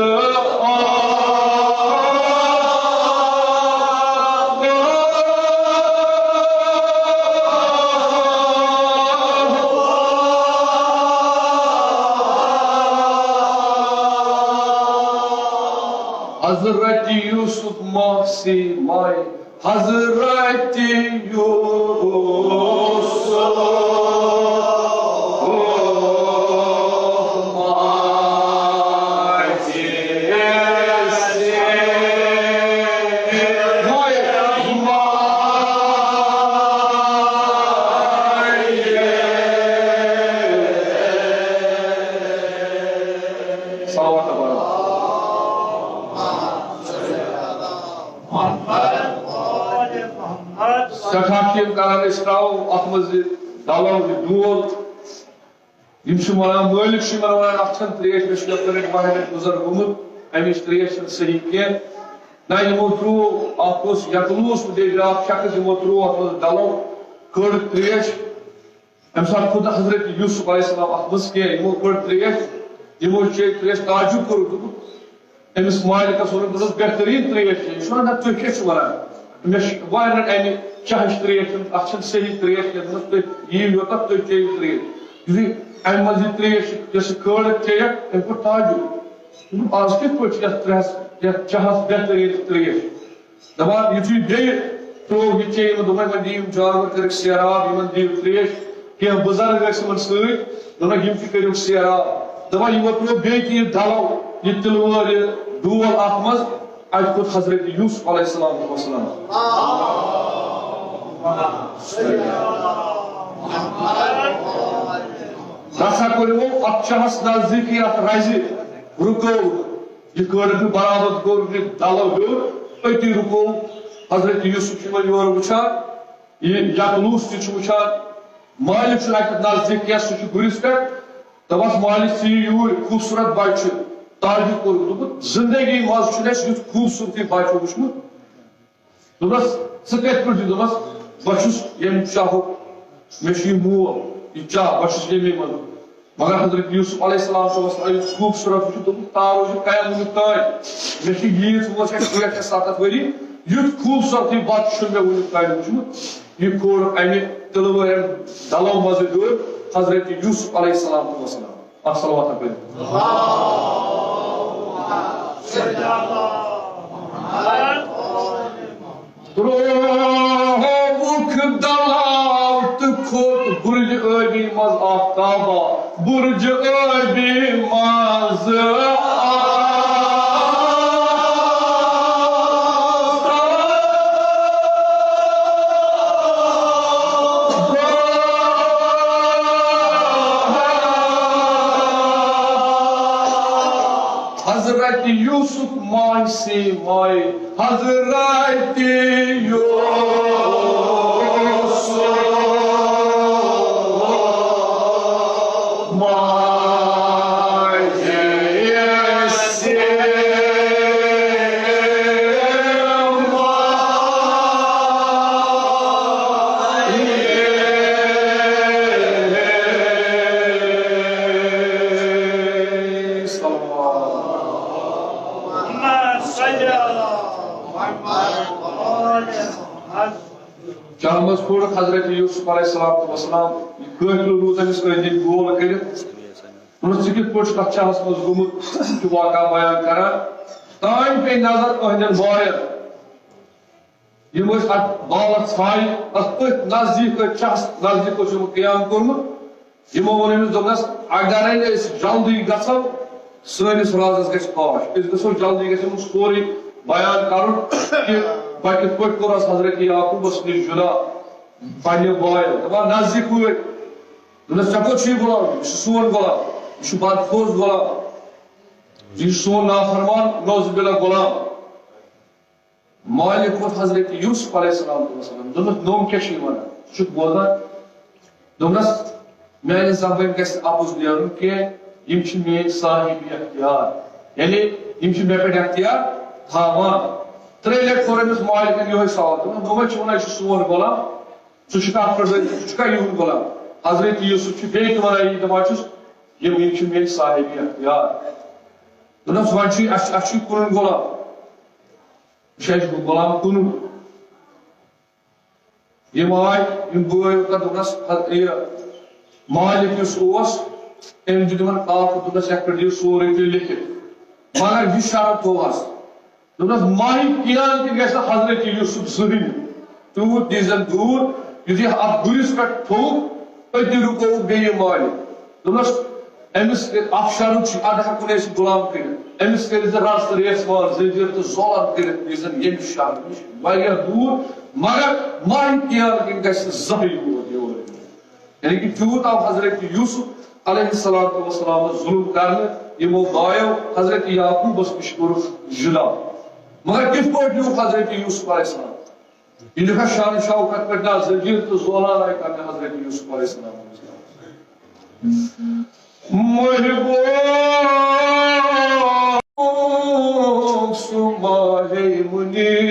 حضرت یوسف ماسی ماے، حضرت یوسف ماسی ماے، ماے۔ صلوات پرو۔ سٮ۪ٹھاہ چھِ یِم کران، أسۍ ترٛاوو اَتھ منٛز یہِ دَلو، یہِ ڈول۔ یِم چھِ وَنان، مٲلِک چھُ یِمَن وَنان، "اَتھ چھَنہٕ ترٛیش، مےٚ چھُ یَپٲرۍ واریاہ لَٹہِ گُزر گوٚمُت، اَمِچ ترٛیش چھَنہٕ صحیح کینٛہہ۔" نہ، یِمو ترٛوو، اَکھ اوس یَتلوٗس تہٕ بیٚیہِ بیٛاکھ شخص، یِمو ترٛوو اَتھ منٛز دَلو، کٔڑ ترٛیش۔ اَمہِ ساتہٕ کھوٚت نہٕ حضرت یوسف علیہ السلام اَتھ منٛز کینٛہہ۔ یِمو کٔڑ ترٛیش، یِمو چیٚے ترٛیش، تعجب کوٚرُکھ، دوٚپُکھ، أمِس مٲلِکَس ووٚنُن، دوٚپُس، "بہتریٖن ترٛیش چھےٚ۔" یہِ چھُ وَنان، "نہ، تُہۍ کیٛاہ چھِو وَنان؟ مےٚ چھِ واریاہَن اَمہِ چاہٕچ ترٛیش چٔمٕژ، اَتھ چھَنہٕ صحیح ترٛیش کینٛہہ۔" دوٚپمَس، "تُہۍ یِیِو یوٚتَتھ، تُہۍ چیٚیِو ترٛیش۔" یُتھُے اَمہِ منٛز یہِ ترٛیش، یۄس یہِ کٔڑ چیٚیَکھ، أمۍ کوٚر تعجب۔ دوٚپُن، "آز کِتھ پٲٹھۍ چھِ یَتھ ترٛیش، یَتھ چاہَس بہتریٖن ترٛیش؟" دَپان، یُتھُے بیٚیہِ ترٛوو یہِ چیٚیہِ، یِمَن دوٚپُن، "وۄنۍ دِیِو یِم جانوَر، کٔرِکھ سیراب، یِمَن دِیِو ترٛیش، کینٛہہ بُزرٕگ ٲسۍ یِمَن سۭتۍ۔" دوٚپُن، "یِم تہِ کٔرِو سیراب۔" دَپان، یِمو ترٛوو بیٚیہِ تہِ یہِ دَلَو، یہِ تِلوٲر، یہِ ڈول اَتھ منٛز۔ اَتہِ کھوٚت حضرت یوسف علیہ السلام وسلام۔ رَژھا کوٚر یِمو اَتھ چاہَس نزدیٖکٕے، اَتھ رَزِ رُکٲو۔ یہِ کٔڑٕکھ نہٕ برابر، کوٚر یہِ دَلو ہیوٚر، أتی رُکوو۔ حضرت یوسف چھُ یِمَن یورٕ وٕچھان، یہِ یَکلوٗس تہِ چھُ وٕچھان، مالِک چھُنہٕ اَتہِ نزدیٖک کینٛہہ، سُہ چھُ گُرِس پٮ۪ٹھ۔ دوٚپمَس، "مالِک، ژٕ یہِ یوٗرۍ، خوٗبصوٗرت بَچہٕ چھُ۔" تعجب کوٚرُکھ، دوٚپُکھ، "زِندگی منٛز چھُنہٕ اَسہِ یُتھ خوٗبصوٗرتٕے بَچہٕ وٕچھمُت۔" دوٚپمَس، "ژٕ کَتہِ پٮ۪ٹھ چھُکھ؟" دوٚپمَس، "بہٕ چھُس ییٚمہِ چاہُک، مےٚ چھُ یہِ مول، یہِ چاہ، بہٕ چھُس ییٚمے منٛز۔" مگر حضرت یوسف علیہ السلام چھُ وَسان، یُس خوٗبصوٗرت وٕچھِتھ، دوٚپُن، "تارو چھُ قیام وٕنیُک تام۔ مےٚ چھِ ییٖژ وٲنٛس، اَسہِ چھِ شیٹھ یا ستتھ ؤری، یُتھ خوٗبصوٗرتٕے بَتہٕ چھُنہٕ مےٚ وٕنیُک تام وٕچھمُت۔" یہِ کوٚر اَمہِ تِلوٲرٮ۪ن دَلو منٛزٕ ہیوٚر حضرت یوسف علیہ السلام وَسلام۔ اَکھ صلوات پٔرِو۔ ترٛووُکھ دلاو تہٕ کھوٚت برج عٲبی منٛز اکھ کعبہ، برج عٲبی منٛز اکھ۔ حضرت یوسف ماے سی ماے، حضرت یوسف ماے سی ماے۔ چاہس منٛز کھوٚرُکھ حضرت یوسف علیہ السلام وسلام، یہِ قٲفلہٕ روٗد أمِس أنٛدۍ أنٛدۍ گول کٔرِتھ۔ دوٚپمَس، "ژٕ کِتھ پٲٹھۍ چھُکھ اَتھ چاہَس منٛز گوٚمُت؟ ژٕ چھُکھ واقعہ بیان کران۔" تانۍ پیٚیہِ نظر أہنٛدٮ۪ن باین۔ یِم ٲسۍ اَتھ بالَس ژھایہِ، اَتھ أتھۍ نزدیٖک، أتھۍ چاہَس نزدیٖک اوس یِمو قیام کوٚرمُت۔ یِمو ووٚن أمِس، دوٚپنَس، "اگرے نہٕ أسۍ جلدی گژھو، سٲنِس رازَس گژھِ فاش۔ أسۍ گژھو جلدی، گژھِ یِمَن سورُے بیان کَرُن کہِ بہٕ کِتھ پٲٹھۍ کوٚرُس حضرت یعقوبَس نِش جُدا پنٛنیو بایو۔" دَپان، "نزدیٖک وٲتۍ۔" دوٚپنَس، "ژےٚ کوٚت چھُ یہِ غلام؟ یہِ چھُ سون غلام، یہِ چھُ بدفوز غلام، یہِ چھُ سون نافرمان، نعوذ باللہ غلام۔" مالِک ووٚتھ حضرت یوسف علیہ السلام وسلم، دوٚپنَس، "نوٚم کیٛاہ چھُے وَنان؟ ژٕ چھُکھ بوزان؟" دوٚپنَس، "میٛانہِ زبٲنۍ گژھِ نہٕ اَپُز نیرُن کینٛہہ، یِم چھِ میٛٲنۍ صاحبِ اختیار، یعنی یِم چھِ مےٚ پٮ۪ٹھ اختیار تھاوان۔" ترٛیٚیہِ لَٹہِ کوٚر أمِس مالِکَن یِہوٚے سوال، دوٚپنَس، "نوٚمَے چھُ وَنان یہِ چھُ سون غلام، ژٕ چھُکھ اَتھ پٮ۪ٹھ، ژٕ چھُکھا یِہُنٛد غلام؟" حضرت یوسف چھُ بیٚیہِ تہِ وَنان، یہِ دَپان چھُس، "یِم، یِم چھِ میٛٲنۍ صاحبِ اختیار۔" دوٚپنَس، "وۄنۍ چھُے، اَسہِ چھُ، اَسہِ چھُے کٕنُن غلام، یہِ چھُ اَسہِ غلام کٕنُن۔" یِم آے، یِم بٲے اوٚتَتھ، دوٚپنَس، حض-، یہِ مالِک یُس اوس، أمۍ دیُت یِمَن کاغذ، دوٚپنَس، "یَتھ پٮ۪ٹھ دِیِو سورُے تُہۍ لیکھِتھ، مگر یہِ شرط تھوٚو حظ۔" دوٚپنَس، "ماہی کِنان تہِ گژھِ نہٕ حضرت یوسف زٕہٕنۍ تیوٗت دیٖزٮ۪ن دوٗر، یُتھ یہِ اَتھ گُرِس پٮ۪ٹھ تھوٚوُکھ، أتی رُکووُکھ بیٚیہِ یہِ مالِک۔" دوٚپنَس، "أمِس اَتھ شرط چھُ، اَدٕ ہٮ۪کو نہٕ أسۍ غلام کٔرِتھ۔ أمِس کٔرِتھ زِ رَز تہٕ ریسمان، زٔنجیٖر تہٕ زولان کٔرِتھ دیٖزٮ۪ن ییٚمہِ شرط نِش واریاہ دوٗر، مگر ماہی کِنان کِنۍ گژھِ نہٕ زٕہٕنۍ یور یور۔" یعنی کہِ تیوٗت آو حضرت یوسف علیہ الصلوۃ والسلام ظلم کرنہٕ، یِمو بایو حضرت یعقوبس نِش کوٚرُکھ جدا۔ مگر کِتھ پٲٹھۍ نیوٗکھ حضرت یوسف علیہ السلام؟ یہِ لیکھا شان شوکت پٮ۪ٹھ، نہ، زٔنجیٖر تہٕ زولان آیہِ کرنہٕ حضرت یوسف علیہ السلام۔ محبوب سُماہے منی۔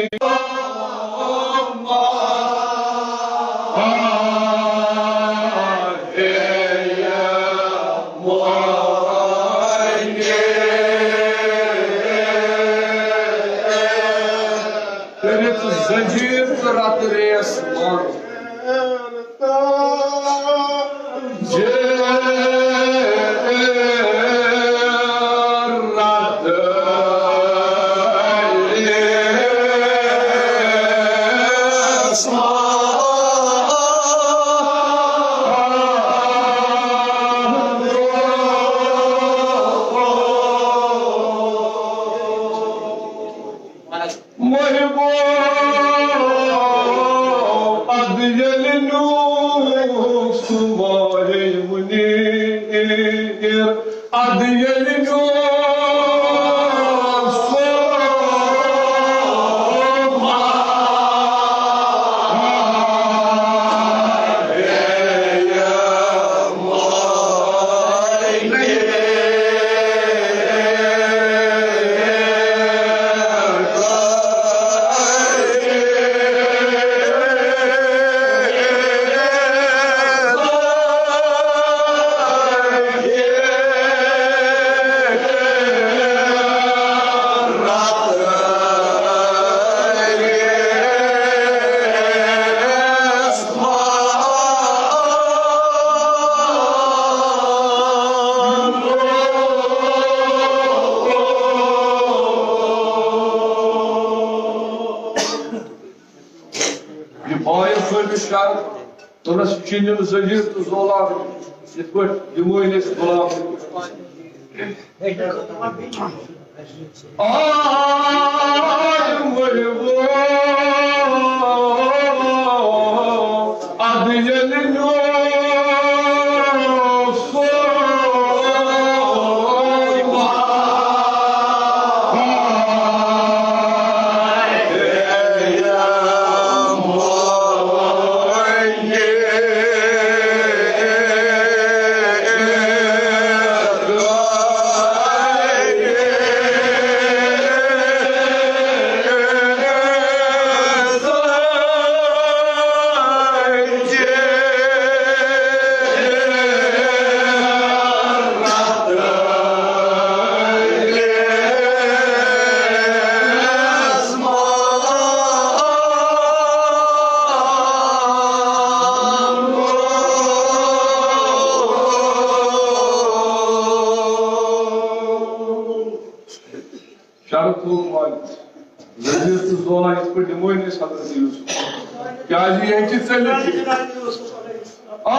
زنجیر تہٕ رتہٕ ریس منٛز۔ محبوب، ادٕ ییٚلہِ نیوٗکھ سُہ ماہِ منیٖر، ادٕ ییٚلہِ نیوٗکھ سُہ یہِ بایِس سُنٛد شر، تُلس چیٖنِن زٔہیٖر تہٕ زولان، یِتھ پٲٹھۍ دِموے نہٕ أسۍ غلام۔ آے محبوب، ادٕ ییٚلہِ نیوٗکھ سُہ شرط تھوٚوُکھ مالِکَس۔ وزیر تہٕ زولا یِتھ پٲٹھۍ دِموے نہٕ أسۍ حضرت یوسف۔ کیازِ یہِ ہیٚکہِ ژٔلِتھ۔ آے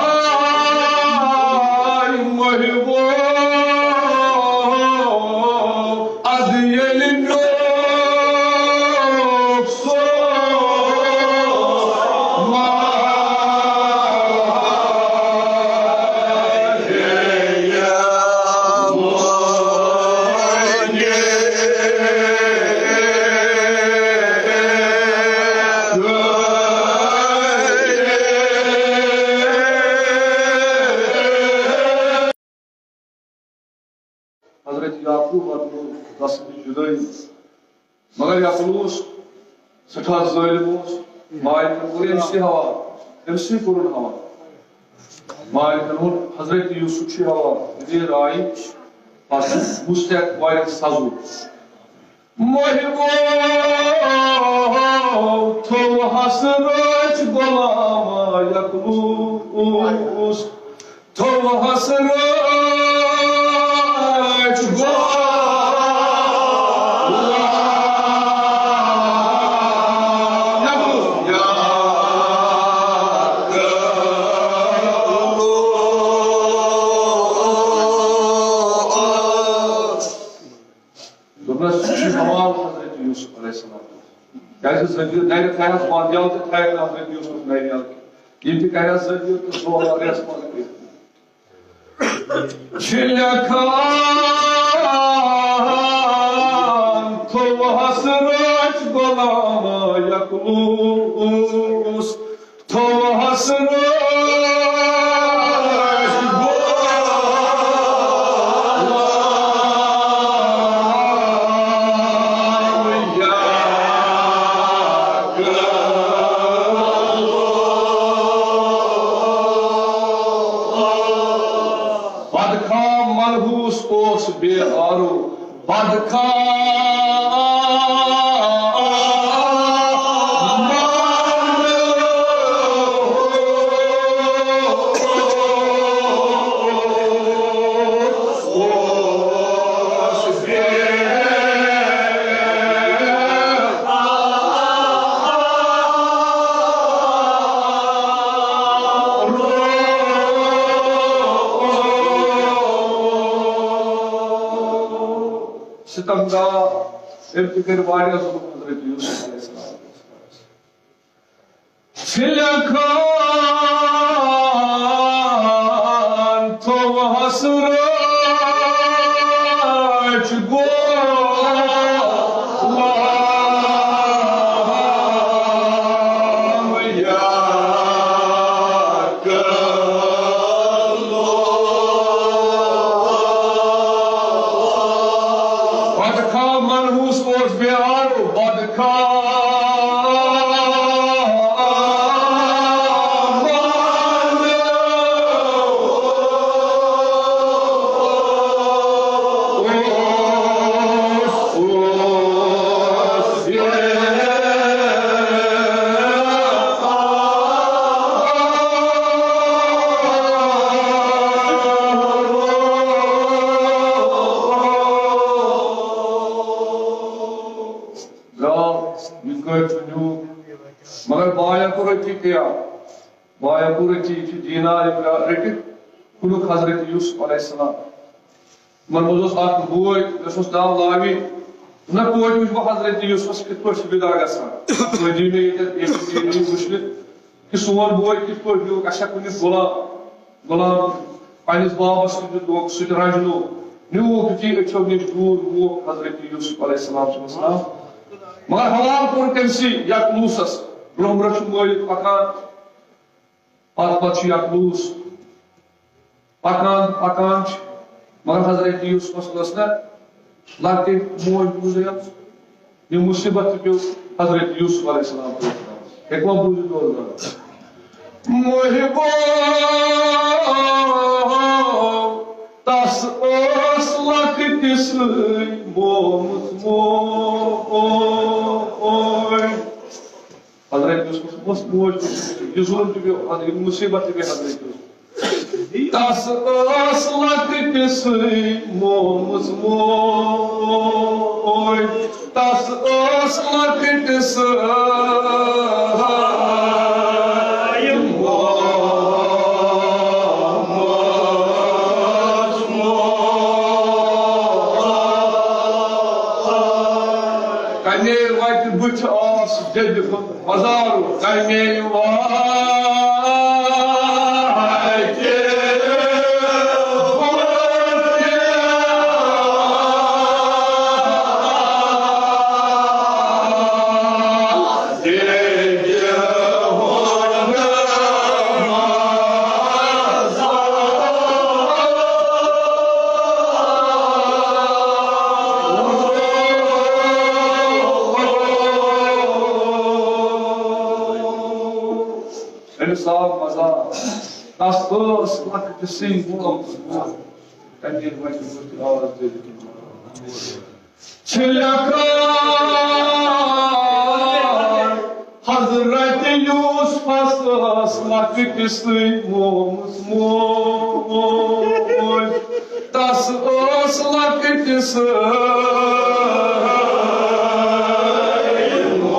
محبوب، ادٕ ییٚلہِ نیوٗکھ سُہ حضرت یعقوب اتھ گوٚو دستہٕ جُدٲیی منٛز۔ مگر یعقوب اوس سٮ۪ٹھاہ ظٲلِم اوس۔ مالکن کوٚر أمۍ سٕے حوالہٕ، أمۍ سٕے کوٚرُن حوالہٕ۔ مالکن ووٚن، حضرت یوسف چھُ حوالہٕ، یہِ دِ رایہِ، پتہٕ چھُ مستحق واریاہ سزو۔ محبوب تھوٚو حسرت غلام یقلوس، تھوٚو حسرت غلام یقلوس۔ دوٚپنَس، سُہ چھُ حوالہٕ حضرت یوسف علیہ السلام۔ کیازِ زٔمیٖن نَرِ تھایَس بنٛد یَلہٕ تہِ تھایَکھ نہٕ حضرت یوسف نَرِ یَلہٕ کینٛہہ۔ یِم تہِ کَرٮ۪س زٔمیٖن تہٕ زور ریسپانس کٔرِتھ۔ چھِ لیکھان تھوٚو حسرت غلام یقلوس۔ تھوٚو حسرت بدخواہ منحوس اوس بے آرو، بدخواہ ستم گاہ، أمۍ تہِ کٔرۍ واریاہ ظلم حضرت یوسف علیہ السلام۔ ژٕ لیکھان تھوٚوہس رٲچھ غلام یا بدخواہ منحوس اوس بیٛارو، بدخواہ منحوس اوس بیٛارو۔ درٛاو، یہِ کٔرۍ چھُ نیوٗ۔ مگر باین کوٚر أتی کیٛاہ؟ باین کوٚر أتی، یہِ چھُ دینار یہِ رٔٹِتھ، کُنُکھ حضرت یوسف علیہ السلام۔ تِمن منٛز اوس اکھ بوے، یَس اوس ناو لاوی۔ نہ توتہِ وٕچھ بہٕ حضرت یوسفس کِتھ پٲٹھۍ چھِ وِدا گژھان۔ تُہۍ دِیِو مےٚ ییٚتٮ۪تھ اے بی سی ڈی وٕچھنہٕ کہِ سون بوے کِتھ پٲٹھۍ نیوٗکھ، اَسہِ چھا کُنہِ غلام، غلام پننِس بابس سۭتۍ دیُت دھوکہٕ، سُہ تہِ رنجنوو، نیوٗکھ یُتھُے أچھو نِش دوٗر ووکھ حضرت یوسف علیہ السلام صٲبس تام۔ مگر حوالہٕ کوٚر تٔمۍ سٕے یقلوسس، برونٛہہ برونٛہہ چھُ مٲلِک پکان۔ پتہٕ پتہٕ چھُ یقلوس، پکان پکان چھُ، مگر حضرت یوسفس ٲس نہ لۄکٹہِ موج موٗزے یٲژ۔ یہِ مُصیبت تہِ پیوٚو حضرت یوسف علیہ السلام پٮ۪ٹھ۔ ہیٚکوا بوٗزِتھ دوست گرو؟ محبو، تس ٲس لۄکٹہِ سٕے مومٕژ موج۔ حضرت یوسفس اوس موج، یہِ ظلم تہِ پیوٚو، یہِ مُصیبت تہِ پیوٚو حضرت یوسف۔ تس ٲس لۄکٹہِ سٕے مومٕژ موج، تس ٲس لۄکٹہِ سٕے مومٕژ موج۔ کنے وتہِ بٕتھِ آس جدِ ہُنٛد بازارو کنے وتہِ۔ أمِس آو مزاق۔ تس ٲس لۄکٹہِ سٕے مومٕژ موج۔ کنے وتہِ بٕتھِ آس جدِ ہُنٛد بازارو۔ چھِ لیکھان حضرت یوسفس ٲس لۄکٹہِ سٕے مومٕژ موج۔ تس ٲس لۄکٹہِ سٕے مومٕژ موج۔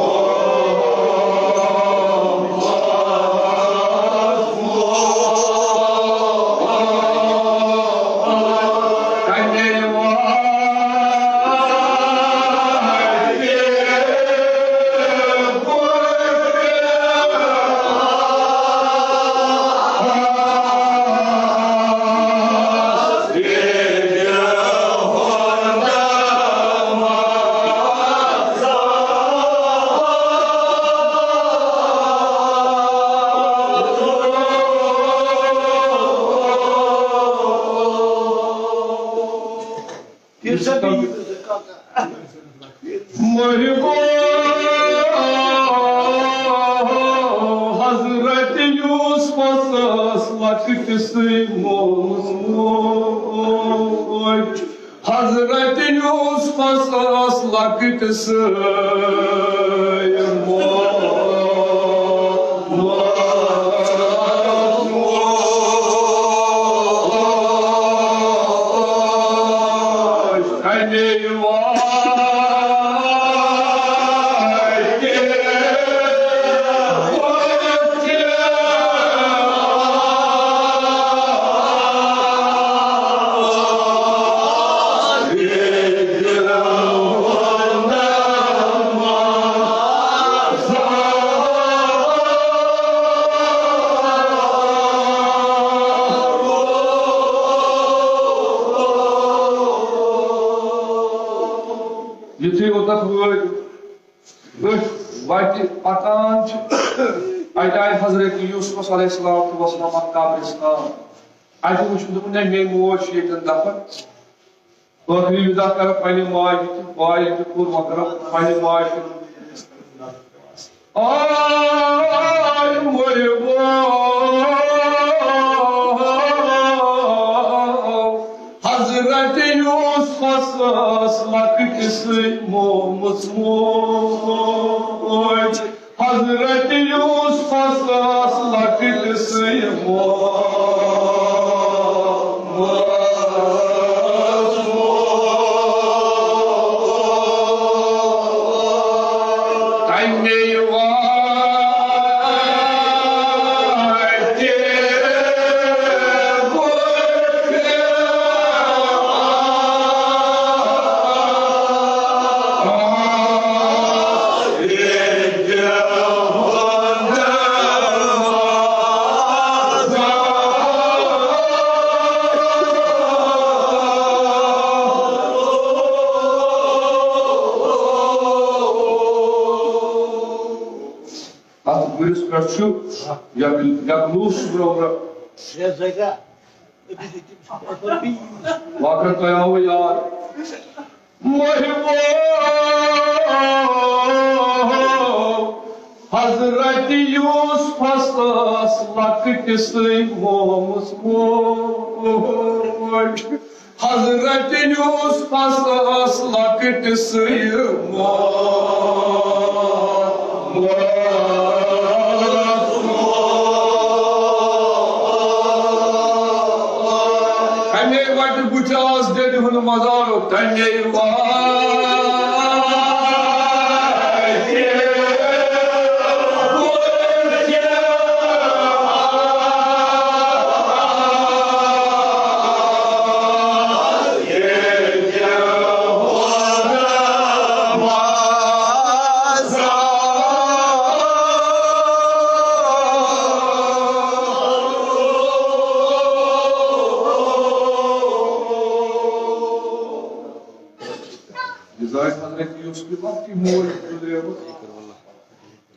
محبو، حضرت یوسفس ٲس لۄکٹہِ سٕے مومٕژ موج۔ حضرت یوسفس ٲس لۄکٹہِ سٕے مومٕژ موج۔ کنے وتہِ۔ یُتھُے اوٚتَتھ وٲتۍ، أتھۍ وَتہِ پَکان چھِ، اَتہِ آیہِ حضرت یوسفَس علیہ الصلوۃ والسلام اَکھ قبرِستان۔ اَتہِ وٕچھ، دوٚپُن، "ہے، میٛٲنۍ موج چھِ ییٚتٮ۪ن دَفن۔" ٲخری وِدا کَرَکھ پنٛنہِ ماجہِ تہِ، ماجہِ تہِ کوٚر وۄنۍ کَرَکھ پنٛنہِ ماجہِ ہُنٛد۔ آے مُحبو، حضرت یوسفس ٲس لۄکٹِسٕے مومٕژ موج۔ حضرت یوسفس ٲس لۄکٹِسٕے مومٕژ۔ تَمے وَتہِ اَتھ گُرِس پٮ۪ٹھ چھُ یک-، یکلوٗس برٛونٛہہ برٛونٛہہ۔ واقعہ تۄہہِ آوٕ یاد۔ محبو، حضرت یوسفس ٲس لۄکٹِسٕے مومٕژ موج۔ حضرت یوسفس ٲس لۄکٹِسٕے مومٕژ۔ کَمے وَٹہِ بُتھِ آس دٮ۪دِ ہُنٛد مزارُک، تَمے وَٹہِ۔ مِزاج حضرت یوسف کی وقت کی موج گزرے۔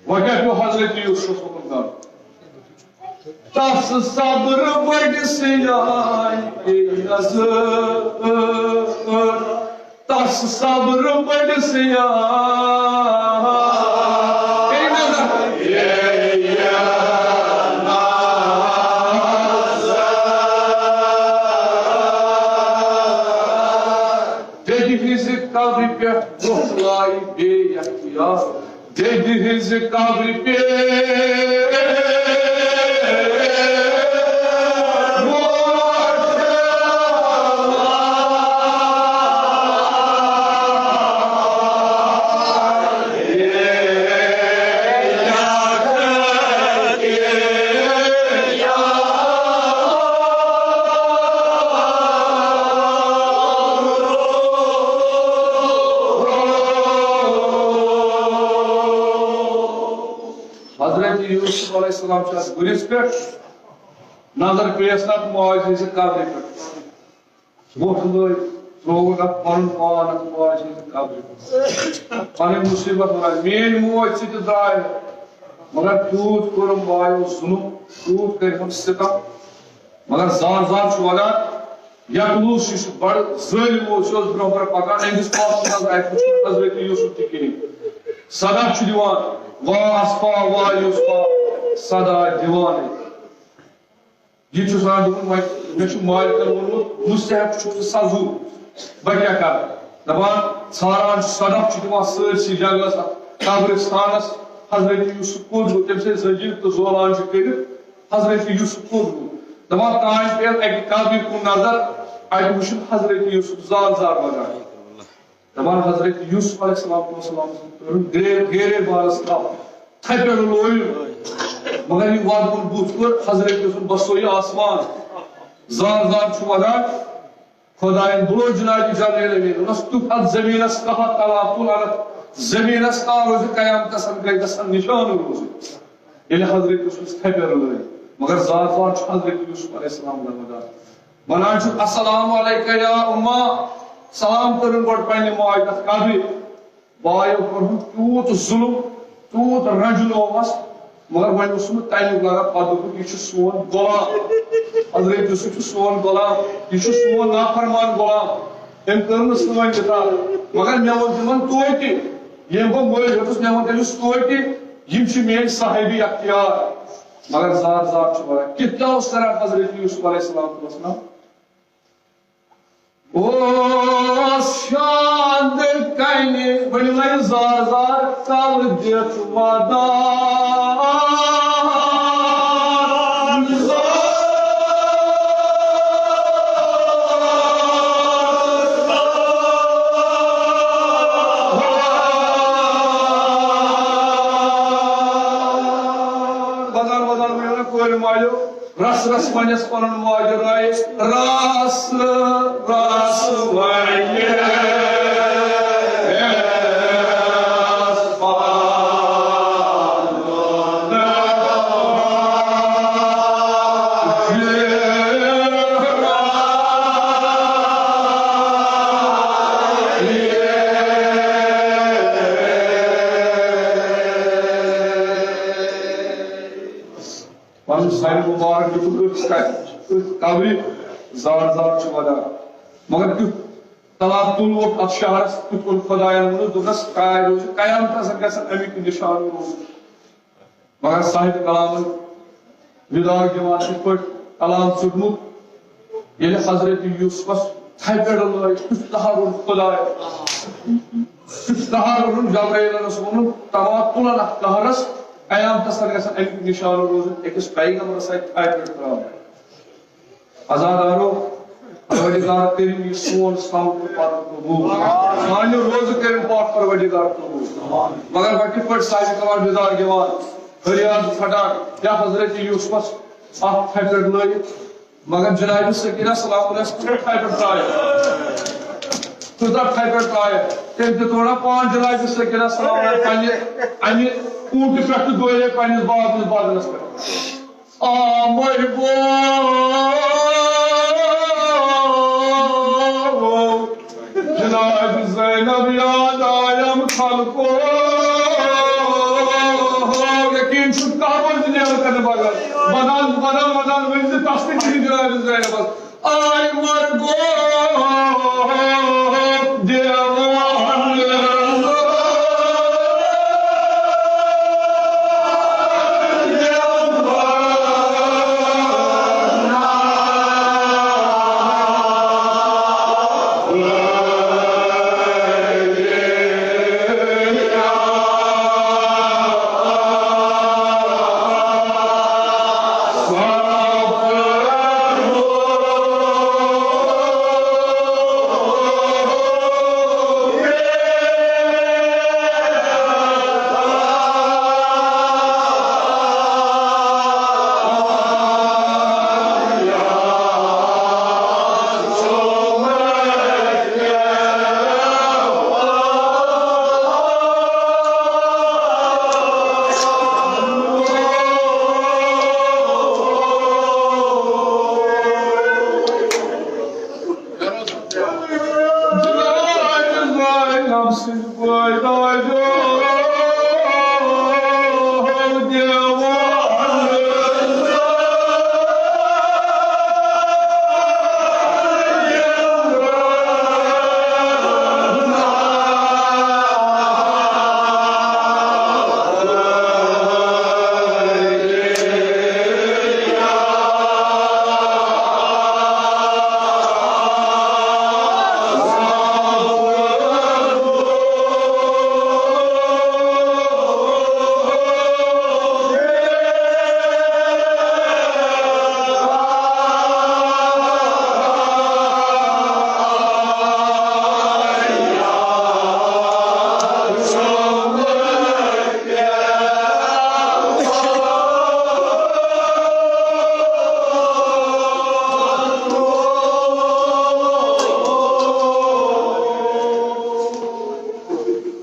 وۄنۍ کیٛاہ پیوٚو حضرت یوسفس حُکُم کرُن؟ تس صبر بڑِ سیاے نظر، تس صبر بڑِ سیاے نظر۔ دٮ۪دِ ہٕنٛزِ قبرِ پٮ۪ٹھ وۄتھ لایہِ بے اختیار۔ دٮ۪دِ ہٕنٛزِ قبرِ پٮ۪ٹھ۔ حضرت یوسف علیہ السلام چھُ اَتھ گُرِس پٮ۪ٹھ، نظر پیٚیَس نہٕ اَتھ ماجہِ ہٕنٛزِ قبرِ پٮ۪ٹھ۔ وۄٹھ لٲج، ترٛووُن اَتھ پَنُن پان اَتھ ماجہِ ہٕنٛزِ قبرِ پٮ۪ٹھ۔ پَنٕنۍ مُصیٖبت وَنان، میٛٲنۍ موج ژٕ تہِ درٛاے، مگر تیوٗت کوٚرُم مایوس ظُلُم، تیوٗت کٔرۍ ہَم سِتَم۔ مگر زان زان چھُ وَنان، یکلوٗس یُس بڑٕ ظٲلِم اوس، یہِ اوس برٛونٛہہ برٛونٛہہ پکان، أمِس پتھ نظر اَتہِ وُچھ حضرت یوسف تہِ کِہیٖنۍ۔ صدا چھُ دِوان، "وا اصفا، وا یوسفا"، صدا دِوانٕے۔ یہِ چھُ آسان دوٚپمُت، وۄنۍ مےٚ چھُ مالکن ووٚنمُت، مستحق چھُکھ ژٕ سزہُک، بہٕ کیٛاہ کرٕ؟ دپان، ژھانڈان چھُ، صدف چھُ دِوان سٲرسٕے جنگلس، قبرستانس، حضرت یوسف کوٚت گوٚو؟ تٔمۍ سٕنٛدۍ زنجیر تہٕ زولان چھِ کٔرِتھ، حضرت یوسف کوٚت گوٚو؟ دپان، تانۍ پیٚیَس اَکہِ قبرِ کُن نظر، اَتہِ وُچھُن حضرت یوسف زار زار وَدان۔ دپان، حضرت یوسف علیہ السلام والسلام کٔرٕن گرے-، گیرے بارس تھپھ، تھپٮ۪ن لویُن۔ مگر یہِ وَدوُن بُتھ کوٚر حضرت یوسف بسویہِ آسمان۔ زار زار چھُ وَدان۔ خۄدایَن بُلو جناب جبرائیل امین، ووٚنُس، "تُپھ اَتھ زٔمیٖنَس کاہ تَلہٕ تُل اَنَتھ، زٔمیٖنَس کاہ روزِ قیامتَس اَنٛدٕ گژھِ گژھن نِشان روزِ۔" ییٚلہِ حضرت یوسفَس تھپٮ۪ر لٲج، مگر زار زار چھُ حضرت یوسف علیہ السلام لَبَدار۔ وَنان چھُ، "السلام علیک یا اما"، سلام کٔرٕن گۄڈٕ پنٛنہِ ماجہِ تَتھ قبرِ۔ بایو کوٚرہُن تیوٗت ظُلُم، تیوٗت رنجنووس، مگر وۄنۍ اوس نہٕ تَمیُک لگان۔ پتہٕ دوٚپُکھ، "یہِ چھُ سون غلام، حضرت یوسف چھُ سون غلام، یہِ چھُ سون نافرمان غلام، أمۍ کٔر نہٕ سٲنۍ اطاعت، مگر مےٚ ووٚن تِمن توتہِ، ییٚمۍ بہٕ مٔلۍ ہیوٚتُس، مےٚ ووٚن تٔمِس توتہِ، یِم چھِ میٲنۍ صاحبِ اختیار۔" مگر زار زار چھُ وَنان، کِتھ کٔنۍ اوس کران حضرت یوسف علیہ السلام؟ اوس شاندٕ کنہِ، ؤنِو وۄنۍ زار زار، کَلہٕ دِتھ ودان۔ ودان ودان ؤنِو وۄنۍ کورِ مالیو۔ رس رس ونٮ۪س پنُن ماجہِ رایس، رس رس ونٮ۪س پنُن ماجہِ۔ پنُن سر مبارک دیُتُن أتھۍ ک-، أتھۍ قبرِ، زار زار چھُ ودان۔ مگر کیُتھ تلاتُل ووت اتھ شہرس، کیُتھ اوٚن خداین ووٚنُس، دوٚپنس، کاے روزِ قیامتس گژھن امیُک نشان روزُن۔ مگر صاحب کلامن وداع دِوان چھِ یِتھ پٲٹھۍ کلام ژوٚٹمُت، ییٚلہِ حضرت یوسفس تھپٮ۪ڈ لٲج، کیُتھ قہر اوٚن خداین۔ قہر روٚن۔ جبرائیلن اوس ووٚنمُت، تمام تُلن اتھ قہرس، قیامتس تام گژھن امیُک نشانہٕ روزُن، أکِس پیغمبرس آیہِ تھپٮ۪ڈ ترٛاونہٕ۔ عزادارو، پروردگار کٔرِن یہِ سون صوم تہٕ پرُن قبول۔ سانہِ روزٕ کٔرِن پاک پروردگار قبول۔ مگر وۄنۍ کِتھ پٲٹھۍ صاحب کلام وداع دِوان، فریاد پھٹان، یا حضرت یوسفس اتھ تھپٮ۪ڈ لٲگِتھ، مگر جناب سکینہ سلام اللہ علیہا کۭژاہ تھپٮ۪ڈ ترٛایہِ، کۭژاہ تھپٮ۪ڈ ترٛایہِ۔ تٔمۍ تہِ ترٛوو نا پان جناب سکینہ سلام اللہ علیہا پننہِ اَمہِ اوٗنٹہِ پٮ۪ٹھ تہٕ دورے پننِس بابنِس بدنس پٮ۪ٹھ۔ آ مٔہۍ گوٚو۔ جناب زینب یاد آیم خلقو۔ یقین چھُ کعبہٕ نیرٕ کرنہٕ بغٲر۔ ونان، ونان، ونان ؤنۍ زِ تس تہِ کِہیٖنۍ جناب زینبس۔ آے مرگو دیوان۔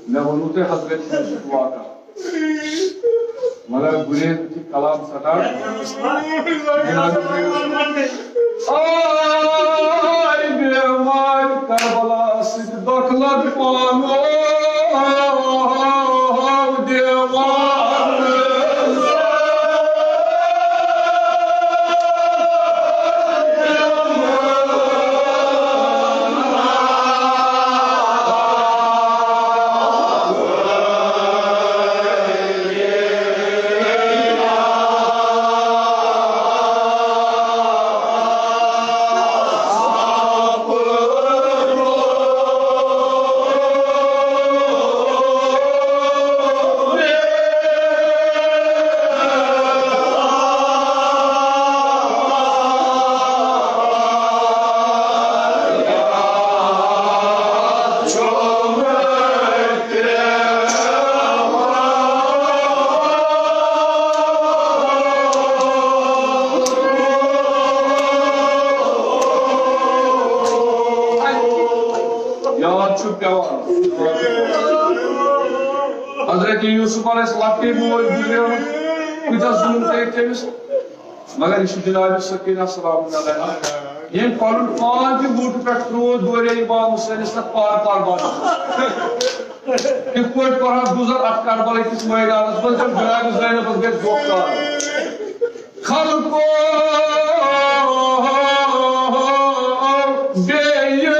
مےٚ ووٚنوُ تۄہہِ حضرت یوسف واقعہ، مگر گُریز چھِ کلام سٹارٹ۔ آے بیمارِ کربلا سۭتۍ دۄکھ لد پانو۔ یاد چھُ پٮ۪وان۔ حضرت یوسف علیہ السلام لۄکٹے بوے گُزریومُت، کۭتیٛاہ ظُلُم کٔرِکھ تٔمِس۔ مگر یہِ چھِ جناب سکینہ سلام اللہ علیہا، ییٚمۍ پنُن پان تہِ وُٹھ پٮ۪ٹھ ترٛوو، دورے امام حسینس تتھ پار پار بنٛد۔ کِتھ پٲٹھۍ کوٚرہَس گُزر اتھ کربلا کِس مٲدانس منٛز، ییٚلہِ جناب زینبس گژھِ دھوکہٕ کار۔ خلقو بیٚیہِ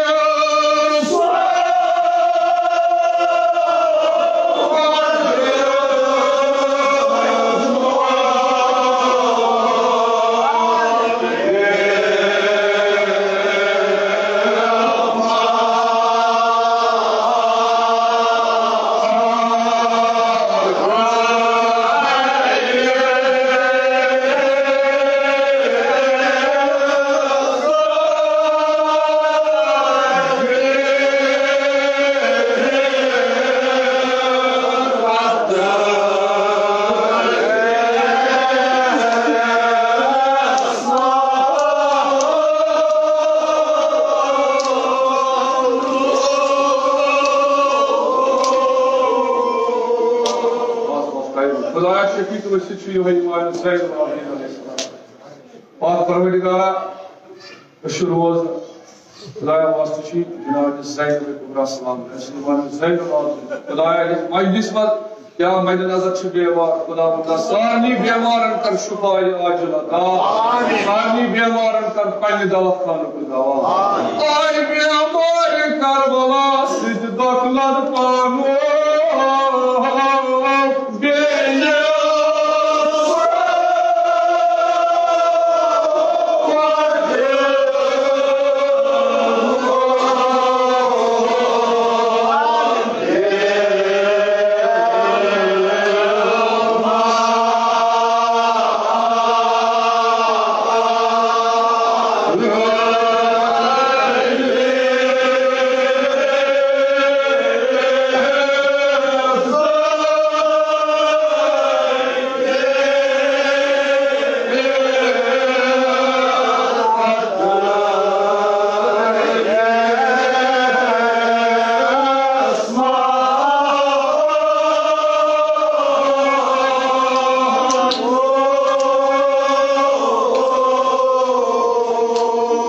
خدایا شفیع تہٕ وسیع چھُ یِہوٚے امام زین العابدین علیہ السلام۔ پاک پروردگارا، أسۍ چھِ روزٕ خدایا واسطہٕ چھِ جناب زین العابدین کبریٰ سلام، اَسہِ چھِ امام زین العابدین۔ خدایا یتھ مجلس منٛز یا مد نظر چھِ بیمار، خداوندا سارنٕے بیمارن کر شفاء عاجل عطا۔ آمین۔ سارنٕے بیمارن کر پننہِ دوا خانُک دوا۔ آمین۔ آے بیمار کربلا سۭتۍ دۄکھ لد پانو۔ بیٚیہِ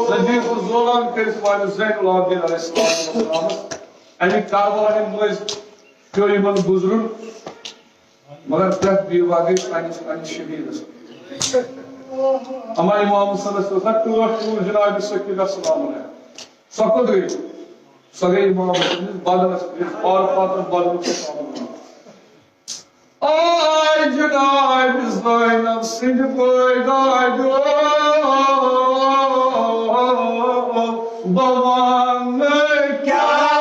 زندگی کو زوران کٔرِتھ والہِ زین العابدین علیہ السلام۔ اَمہِ کربلا ہٕنٛدۍ مٔنٛزۍ پیوٚو یِمن گُزرُن، مگر پرٛٮ۪تھ بیٖوا گٔے پننِس، پننِس شہیٖدس۔ اما امام حسنس ٲس اکھ ٹٲٹھ ٹوٗر جناب سکینہ سلام علیہا۔ سۄ کوٚت گٔے؟ سۄ گٔے امام حسنس بدنس پٮ۪ٹھ، پارٕ پاتن بدنس پٮ۪ٹھ۔ آے جناب زینب سٕنٛدِ پٲداویو بہٕ وَنہٕ کیٛاہ۔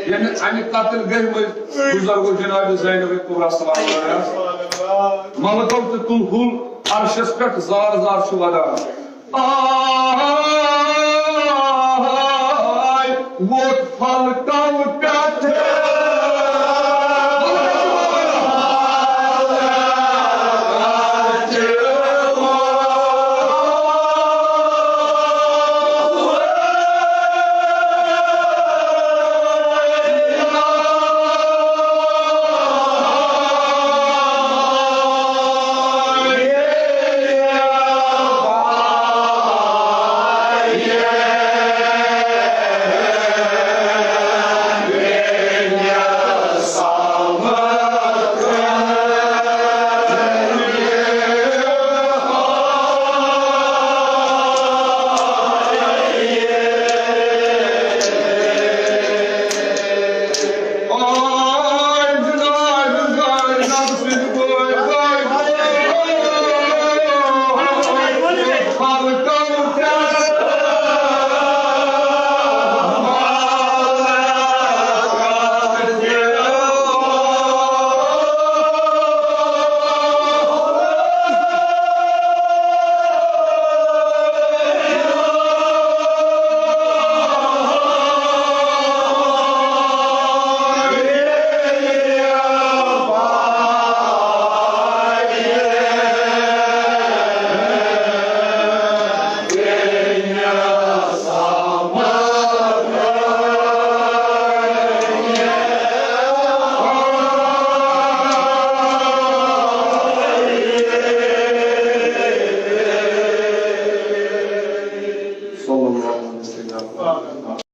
یعنی اَمہِ قتل گٔمٕتۍ بزرگو جناب زینب کبریٰ سلام علیہا ملکو تہِ تُل ہُل عرشس پٮ۪ٹھ زار زار چھُ ودان۔ آ